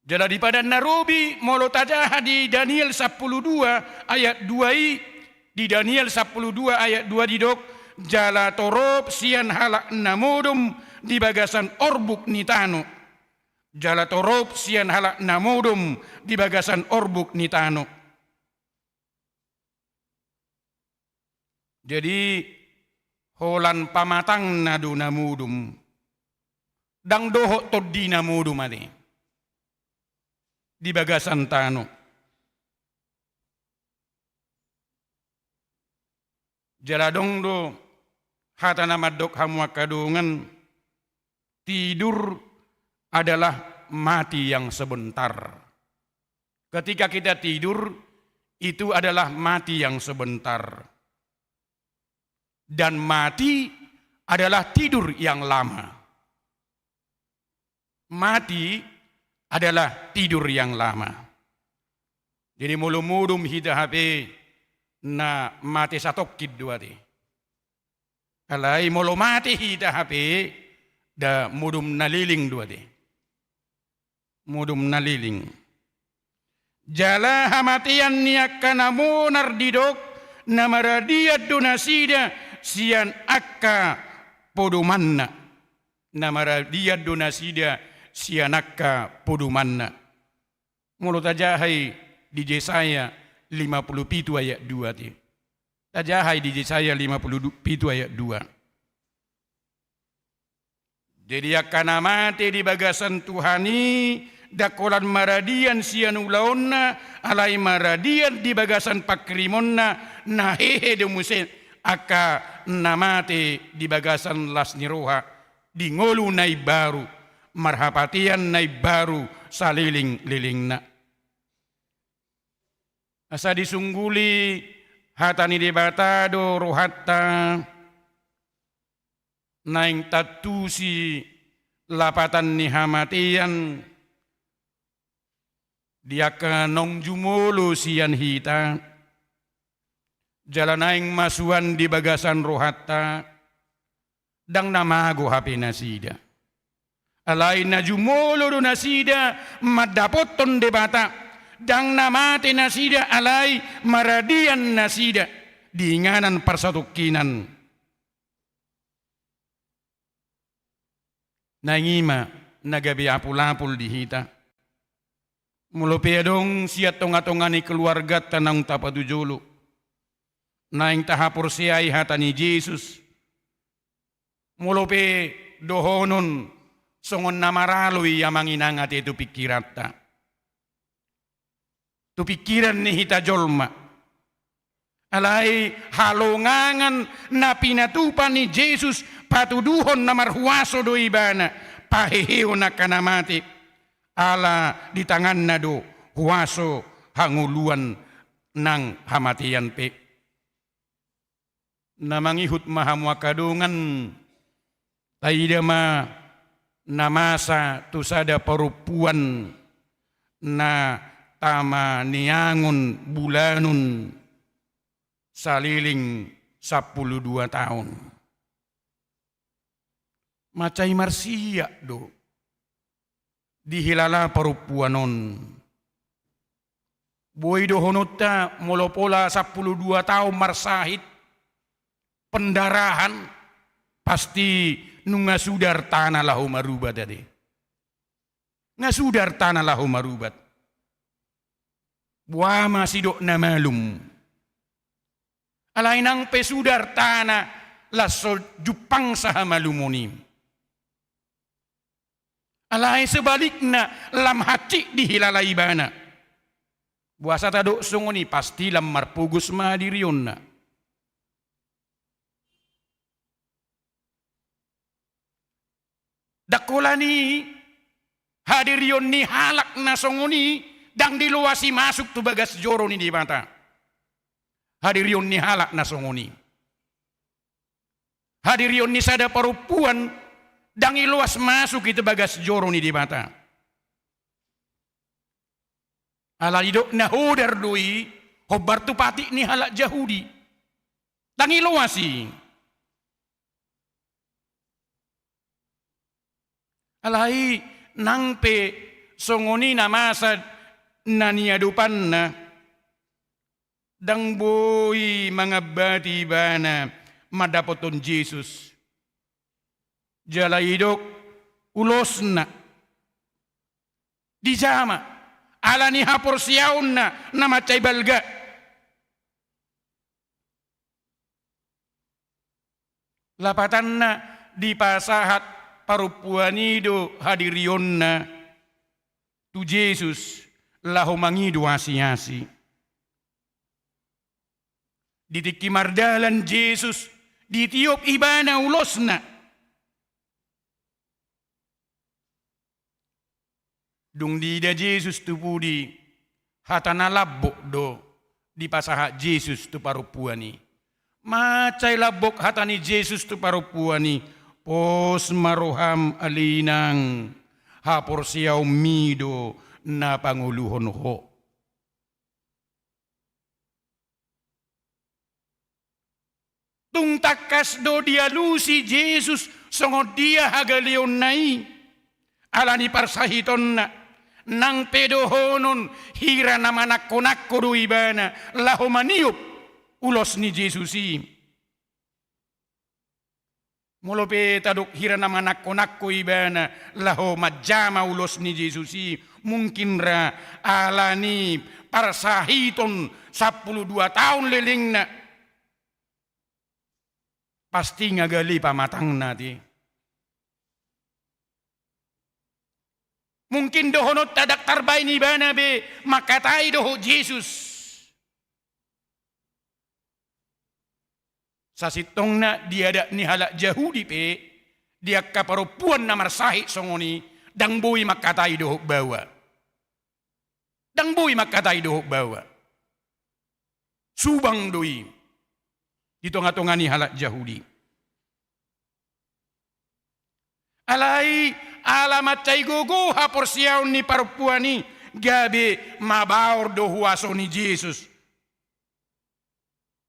Jala di Padan na Robi, molo tajaha di Daniel sampulu dua ayat dua i, di Daniel sampulu dua ayat dua didok, jala torop sian halak na modom di bagasan orbuk ni tano. Jala torop sian halak na modom di bagasan orbuk ni tano. Jadi, holan pamatangna do na modom. Ndang dohot tondi na modom ate. Di bagasan tano. Jala adong do hata na mandok hamu angka dongan, tidur adalah mati yang sebentar. Ketika kita tidur, itu adalah mati yang sebentar. Dan mati adalah tidur yang lama. Mati adalah tidur yang lama. Jadi molo modom hita hape na mate satongkin do ate. Alai molo mate hita hape, da modom na leleng do ate. Modom na leleng. Jala hamatean ni angka na monar didok, na maradian do nasida sian angka podomanna. Na maradian do nasida sian angka podomanna. Molo tajaha i di Jesaya lima pulu pitu ayat dua ate. Tajaha i di Jesaya lima pulu pitu ayat dua. Jadi angka na mate di bagasan Tuhan i, ndang holan maradian sian ulaonna, alai maradian di bagasan panghirimonna, na hehe do muse angka na mate di bagasan las ni roha, di ngolu na imbaru, marhapatean na imbaru saleleng-lelengna. Asa disungguli hata ni Debata do rohanta, naeng tantusi lapatan ni hamatean, di angka naung jumolo sian hita, jala naeng masuan di bagasan rohanta, ndang na mago hape nasida. Alai na jumolo do nasida mandapothon Debata, ndang na mate nasida alai maradian nasida di inganan parsatongkinan. Naeng i ma na gabe apul-apul di hita. Molo pe adong sian tonga-tonga ni keluarganta naung tapatujolo, naeng tahaporseai hata ni Jesus. Molo pe dohonon songon na maralo i amang inang ate tu pingkiranta, tu pingkiran ni hita jolma. Alai halongangan na pinatupa ni Jesus patuduhon na marhuaso do ibana paheheon angka na mate, ala di tanganna do huaso hangoluan nang hamatean pe. Na mangihut ma hamu angka dongan, taida ma na masa tu sada parompuan na tama ni angon bulanon saleleng sampulu dua taon. Mansai marsiak do dihilala parompuan on. Boi dohononta molo pola sampulu dua taon marsahit, pendarahan, pasti nunga suda artana laho marubat ate. Nga suda artana laho marubat. Boa ma sidok na malum. Alai nang pe suda artana, las so jumpang sahamalumon i. Alai sebalikna, lam hansit dihilala ibana. Boasa tadok songon i? Pasti lam marpogos ma hadirionna. Ndang holan i hadirion ni halak na songon i ndang diloasi masuk tu bagas joro ni Debata. Hadirion ni halak na songon i. Hadirion ni sada parompuan ndang diloas masuk i tu bagas joro ni Debata. Ala didok na hodar do i hombar tu patik ni halak Jahudi. Ndang diloas i. Alai nang pe songon i na masa na niadopanna, ndang boi mangambati ibana mandapothon Jesus. Jala didok ulosna dijama ala ni haporseaonna na mansai balga. Lapatanna, dipasahat parompuan i do hadirionna tu Jesus laho mangido asiasi. Di tingki mardalan Jesus, ditiop ibana ulosna. Dung diida Jesus tu pudi, hata na lambok do dipasahat Jesus tu parompuan i. Mansai lambok hata ni Jesus tu parompuan i, pos ma roham ale inang, haporseaonmi do na pangoluhon ho. Tung tangkas do dialusi Jesus songon dia hagaleonna i, ala ni parsahitonna, nang pe dohonon hira na manangko-nangko do ibana laho maniop ulos ni Jesus i. Molo pe tadok hira na manangko-nangko ibana laho manjama ulos ni Jesus i, mungkin ra ala ni parsahiton sampulu dua taon lelengna, pasti nga gale pamatangna ate. Mungkin dohononta ndang tarbaen ibana be mangkatai dohot Jesus. Sasintongna di adat ni halak Jahudi pe, di angka parompuan na marsahit songon i, ndang boi mangkatai dohot baoa. Ndang boi mangkatai dohot baoa. Subang do i di tonga-tonga ni halak Jahudi. Alai ala mansai gogo haporseaon ni parompuan i, gabe mabaor do huaso ni Jesus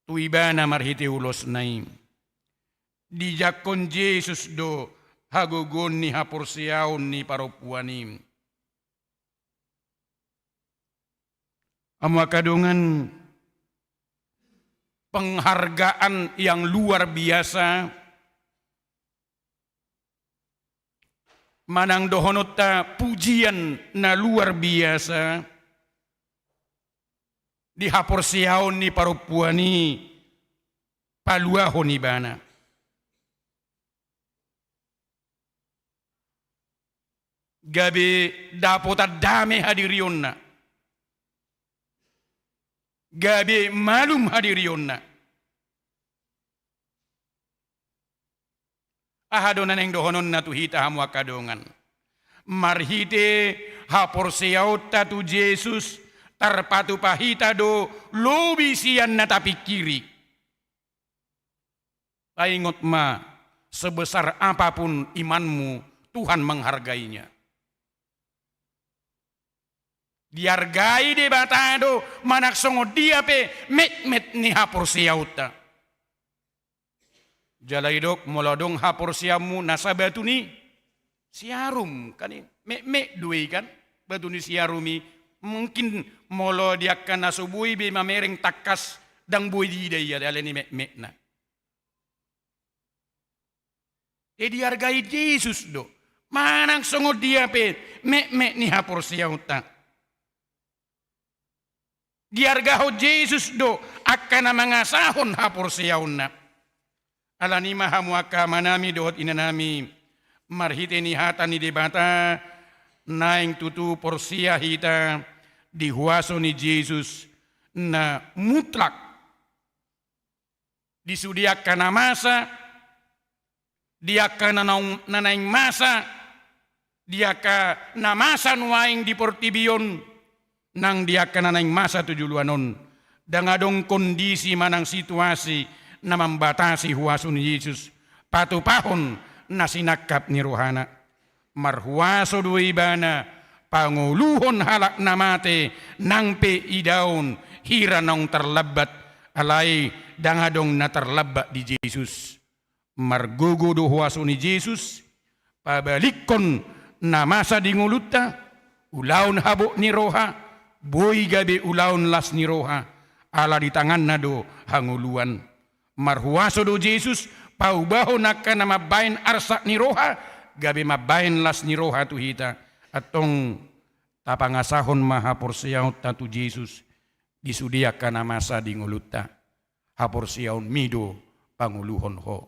tu ibana marhite ulosna i. Dijangkon Jesus do hagogoon ni haporseaon ni parompuan i. Hamu angka dongan, penghargaan yang luar biasa, manang dohononta pujian na luar biasa di haporseaon ni parompuan i paluahon ibana. Gabe dapotan dame hadirionna. Gabe malum hadirionna. Aha do na naeng dohononna tu hita hamu angka dongan? Marhite haporseaonta tu Jesus, tarpatupa hita do lobi sian na tapingkiri. Paingot ma, sebesar apapun imanmu, Tuhan menghargainya. Diargai Debata do manang songon dia pe metmet ni haporseaonta. Jala didok molo adong haporseaonmu nasa batu ni siarum, kan i metmet do i kan, batu ni siarum i. Mungkin molo di angka na so boi be mamereng tangkas, ndang boi diida ia alani metmetna. E, diargai Jesus do manang songon dia pe metmet ni haporseaonta. Diargahon Jesus do angka na mangasahon haporseaonna. Alani ma hamu angka amanami dohot inanami, marhite ni hata ni Debata, naeng tutu porsea hita di huaso ni Jesus na mutlak. Di sude angka na masa, di angka na naung, na naeng masa, di angka na masa nuaeng di portibi on, nang di angka na naeng masa tu joloan on, ndang adong kondisi manang situasi na mambatasi huaso ni Jesus patupahon na sinangkap ni rohana. Marhuaso do ibana pangoluhon halak na mate nang pe idaon hira naung tarlambat, alai ndang adong na tarlambat di Jesus. Margogo do huaso ni Jesus pabalikkon na masa di ngolunta, ulaon habot ni roha boi gabe ulaon las ni roha, ala di tanganna do hangoluan. Marhuaso do Jesus paubahon angka na mambaen arsak ni roha gabe mambaen las ni roha tu hita. Antong tapangasahon ma haporseaonta tu Jesus di sude angka na masa di ngolunta. Haporseaonmi do pangoluhon ho.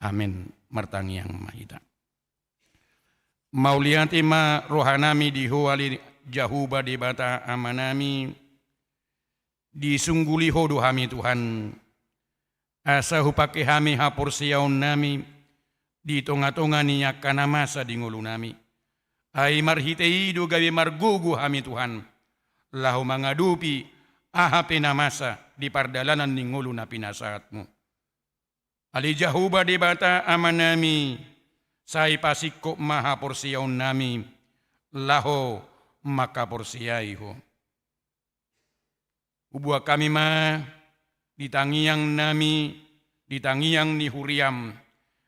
Amen. Martangiang ma hita. Mauliate ma rohanami di Ho ale Jahowa Debata Amanami. Disungguli Ho do hami Tuhan, asa hupangke hami haporseaonnami di tongatonga ni angka na masa di ngolunami. Ai marhite i do gabe margogo hami Tuhan, laho mangadopi aha pe na masa di pardalanan ni ngolu na pinasahatmu. Ale Jahowa Debata Amanami, sai pasingkop ma haporseaonnami laho mangkaporseai Ho. Hubuat hami ma di tangiangnami, di tangiang ni huriam,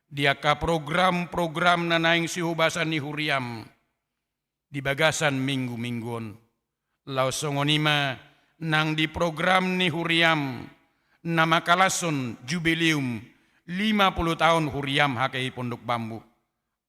di angka program-program na naeng sihobasan ni huriam di bagasan minggu-minggu on. Laos songon i ma nang di program ni huriam na mangkalashon jubileum lima puluh taon huriam H K I Pondok Bambu.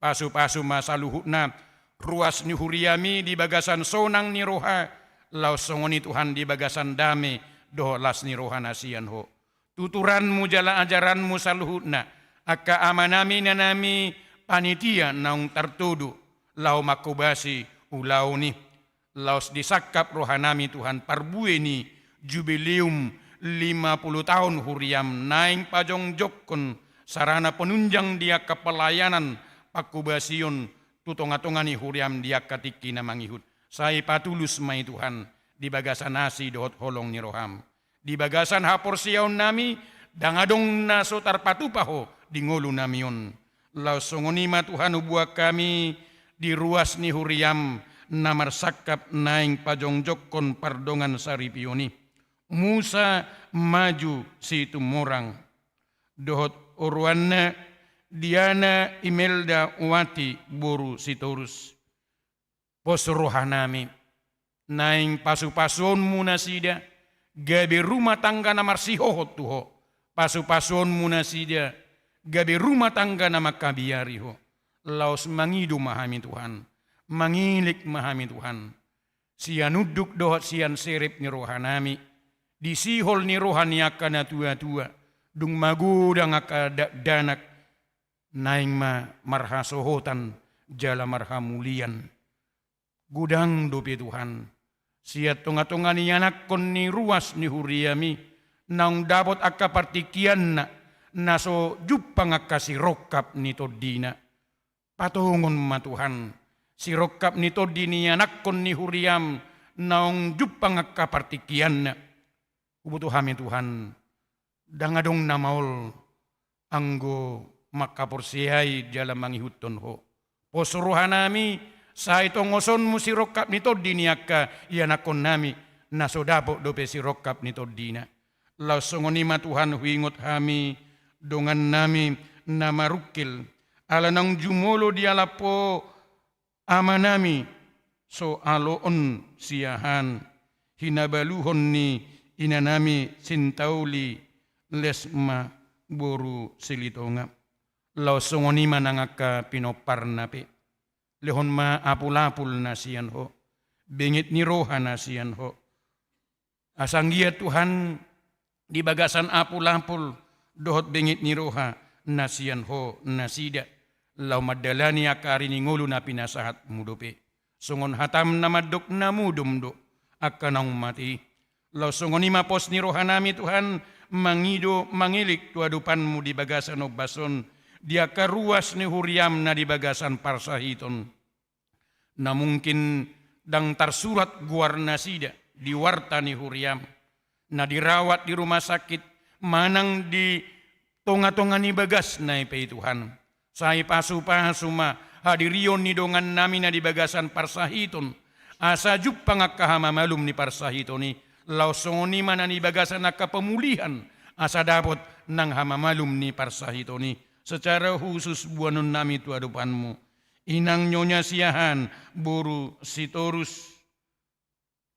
Pasupasu ma saluhutna ruas ni huriami di bagasan sonang ni roha, laos songon i Tuhan di bagasan dame dohot las ni roha na sian Ho. Tuturanmu jala ajaranmu saluhutna, angka amanami inanami panitia naung tartodo laho manghobasi ulaon i. Laos disangkap rohanami Tuhan parbue ni jubileum lima puluh taon huriam naeng pajongjongkon sarana penunjang di angka pelayanan panghobasion tu tongatonga ni huriam di angka tingki na mangihut. Sai patulus ma i Tuhan di bagasan asi dohot holong ni roham. Di bagasan haporseaonnami, ndang adong na so tarpatupa Ho di ngolunami on. Laos songon i ma Tuhan hubuat hami di ruas ni huriam na marsangkap naeng pajongjongkon pardongan saripeon i, Musa Maju Situmorang, dohot oroanna Diana Imelda Wati boru Sitorus. Pos rohanami, naeng pasupasuonmu nasida, gabe rumah tangga na marsihohot tu ho. Pasupasuonmu nasida, gabe rumah tangga na mangkabiari ho. Laos mangido ma hami Tuhan, mangilik ma hami Tuhan. Sian unduk dohot sian serep ni rohanami, di sihol ni roha ni angka na tuatua, dung magodang angka dakdanak, naeng ma marhasohotan jala marhamulian. Godang dope Tuhan, sian tongatonga ni anakkon ni ruas ni huriami, naung dapot angka partingkianna, na so jumpang angka sirongkap ni tondina. Patongon ma Tuhan, sirongkap ni tondi ni anakkon ni huriam, naung jumpang angka partingkianna. Huboto hami Tuhan, ndang adong na maol anggo mangkaporseai jala mangihuthon ho. Pos rohanami, sai tongosonmu sirongkap ni tondi ni angka ianakkonnami, na so dapot dope sirongkap ni tondina. Laos songon i ma Tuhan huingot hami dongannami na marungkil, ala naung jumolo dialap ho amanami, so aloon siahaan, hinabaluhon ni inanami Sintauli Lesma boru Silitonga. Laos songon i ma nang angka pinomparna pe. Lehon ma apulapul na sian ho, benget ni roha na sian ho. Asa anggiat Tuhan, di bagasan apulapul dohot benget ni roha na sian ho nasida, laho mandalani angka ari ni ngolu na pinasahatmu dope. Songon hatam na mandok na modom do angka naung mate i. Laos songon i ma pos ni rohanami Tuhan, mangido mangilik tu adopanmu di bagasan ombas on, di angka ruas ni huriam na di bagasan parsahiton. Na mungkin ndang tarsurat goarnasida di warta ni huriam, na dirawat di rumah sakit, manang di tongatonga ni bagasna i pe Tuhan. Sai pasupasu ma hadirion ni dongannami na di bagasan parsahiton, asa jumpang angka hamamalum ni parsahiton i, laos songon i ma na di bagasan angka pemulihan, asa dapot nang hamamalum ni parsahiton i. Secara khusus boanonnami tu adopanmu inang Nyonya Siahaan boru Sitorus,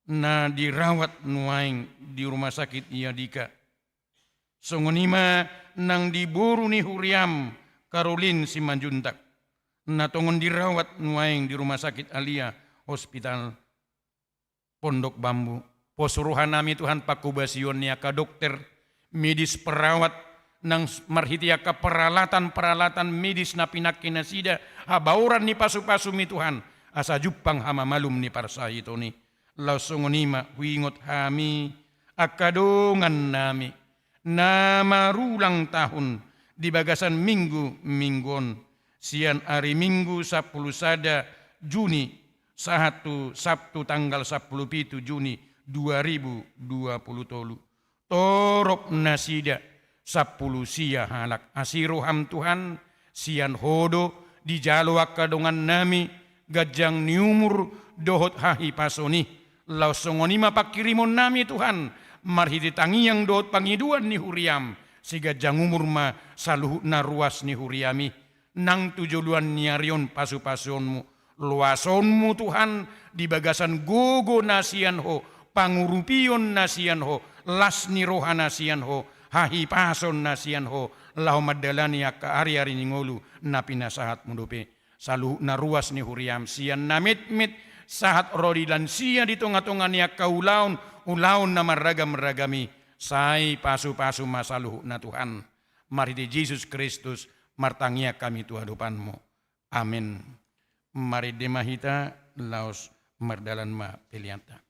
na dirawat nuaeng di rumah sakit Iadika. Songon i ma nang di boru ni huriam Karolin Simanjuntak, na tongon dirawat nuaeng di rumah sakit Alia Hospital Pondok Bambu. Pos rohanami Tuhan pangkobasion ni angka dokter, medis, perawat, nang marhite angka peralatan-peralatan medis na pinangke nasida, habaoran ni pasupasumi Tuhan, asa jumpang hamamalum ni parsahiton i. Laos songon i ma huingot hami angka dongannami na marulang tahun di bagasan minggu-minggu on, sian ari Minggu sampulu sada Juni sahat tu Sabtu tanggal sampulu pitu Juni dua ribu dua pulu tolu. Torop nasida sampulu sia halak. Asi roham Tuhan, sian ho do dijalo angka dongannami ganjang ni umur dohot hahipason i. Laos songon i ma pangkirimonnami Tuhan, marhite tangiang dohot pangidoan ni huriam, sai ganjang umur ma saluhutna ruas ni huriam i. Nang tu joloan ni ari on pasupasuonmu, loasonmu Tuhan, di bagasan gogo na sian ho, pangurupion na sian ho, las ni roha na sian ho, hahipason na sian ho, laho mandalani angka ari-ari ni ngolu na pinasahatmu dope. Saluhutna ruas ni huriam, sian na metmet sahat ro di lansia, di tongatonga ni angka ulaon, ulaon na marragam-ragam i, sai pasupasu ma saluhutna Tuhan. Marhite Jesus Kristus martangiang hami tu adopanmu. Amen. Marende ma hita laos mardalan ma peleanta.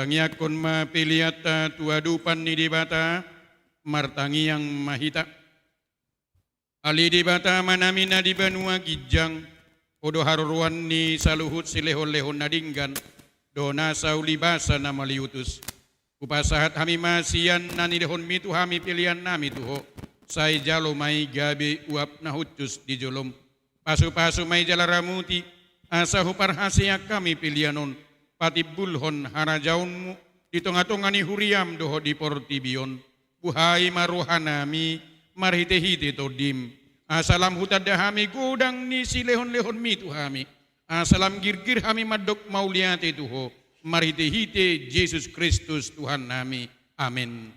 Tangiangkon ma peleanta tu adopan ni Debata. Martangiang ma hita. Ale Debata Amanami na di banua ginjang, Ho do haroroan ni saluhut silehonlehon na denggan dohot nasa ulibasa na maliutus. Hupasahat hami ma sian na nilehonMi tu hami peleannami tu Ho, sai jalo ma i gabe uap na hushus di joloM. Pasupasu ma i jala ramuti, asa huparhaseang hami pelean on patimbulhon harajaonMu di tongatonga ni huriaM dohot di portibi on. Buhai ma rohanami marhitehite TondiM, asa lam hutanda hami godang ni silehonlehonMi tu hami, asa lam girgir hami mandok mauliate tu Ho, marhitehite Jesus Kristus Tuhannami. Amen.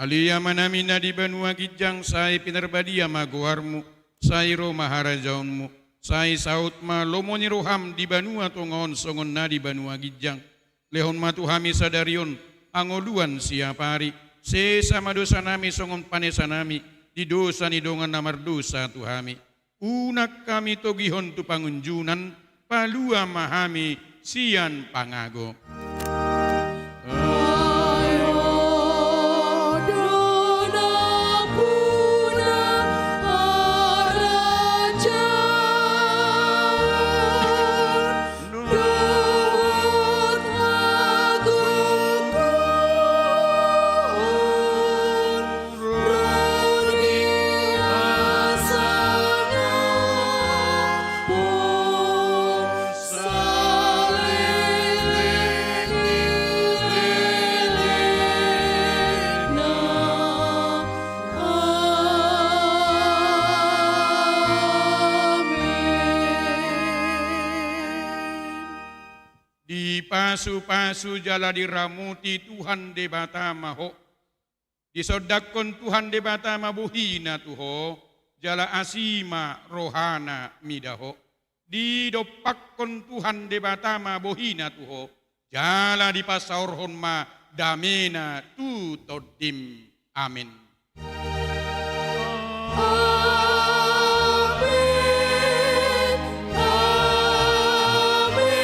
Ale Amanami na di banua ginjang, sai pinarbadia ma goarMu, sai ro ma harajaonMu, sai saut ma lomo ni rohaM di banua tonga on songon na di banua ginjang. Lehon ma tu hami sadari on hangoluan siapari, sesa ma dosanami songon panesanami di dosa ni dongan na mardosa tu hami. Unang hami togihon tu pangunjunan, palua ma hami sian pangago. Dipasupasu jala diramuti Tuhan Debata ma ho. Disondangkon Tuhan Debata ma bohina tu ho, jala asi ma rohana mida ho. Didompakkon Tuhan Debata ma bohina tu ho, jala dipasaorhon ma damena tu tondim. Amen. Amen. Amen. Amen.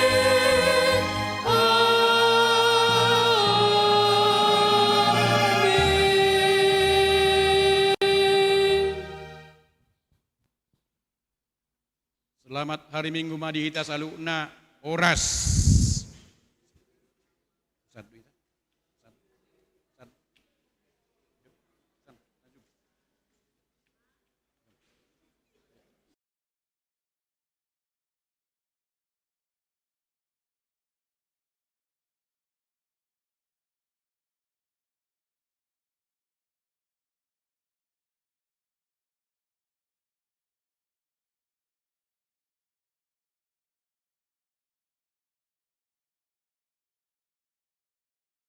Selamat hari Minggu ma di hita saluhutna. Horas.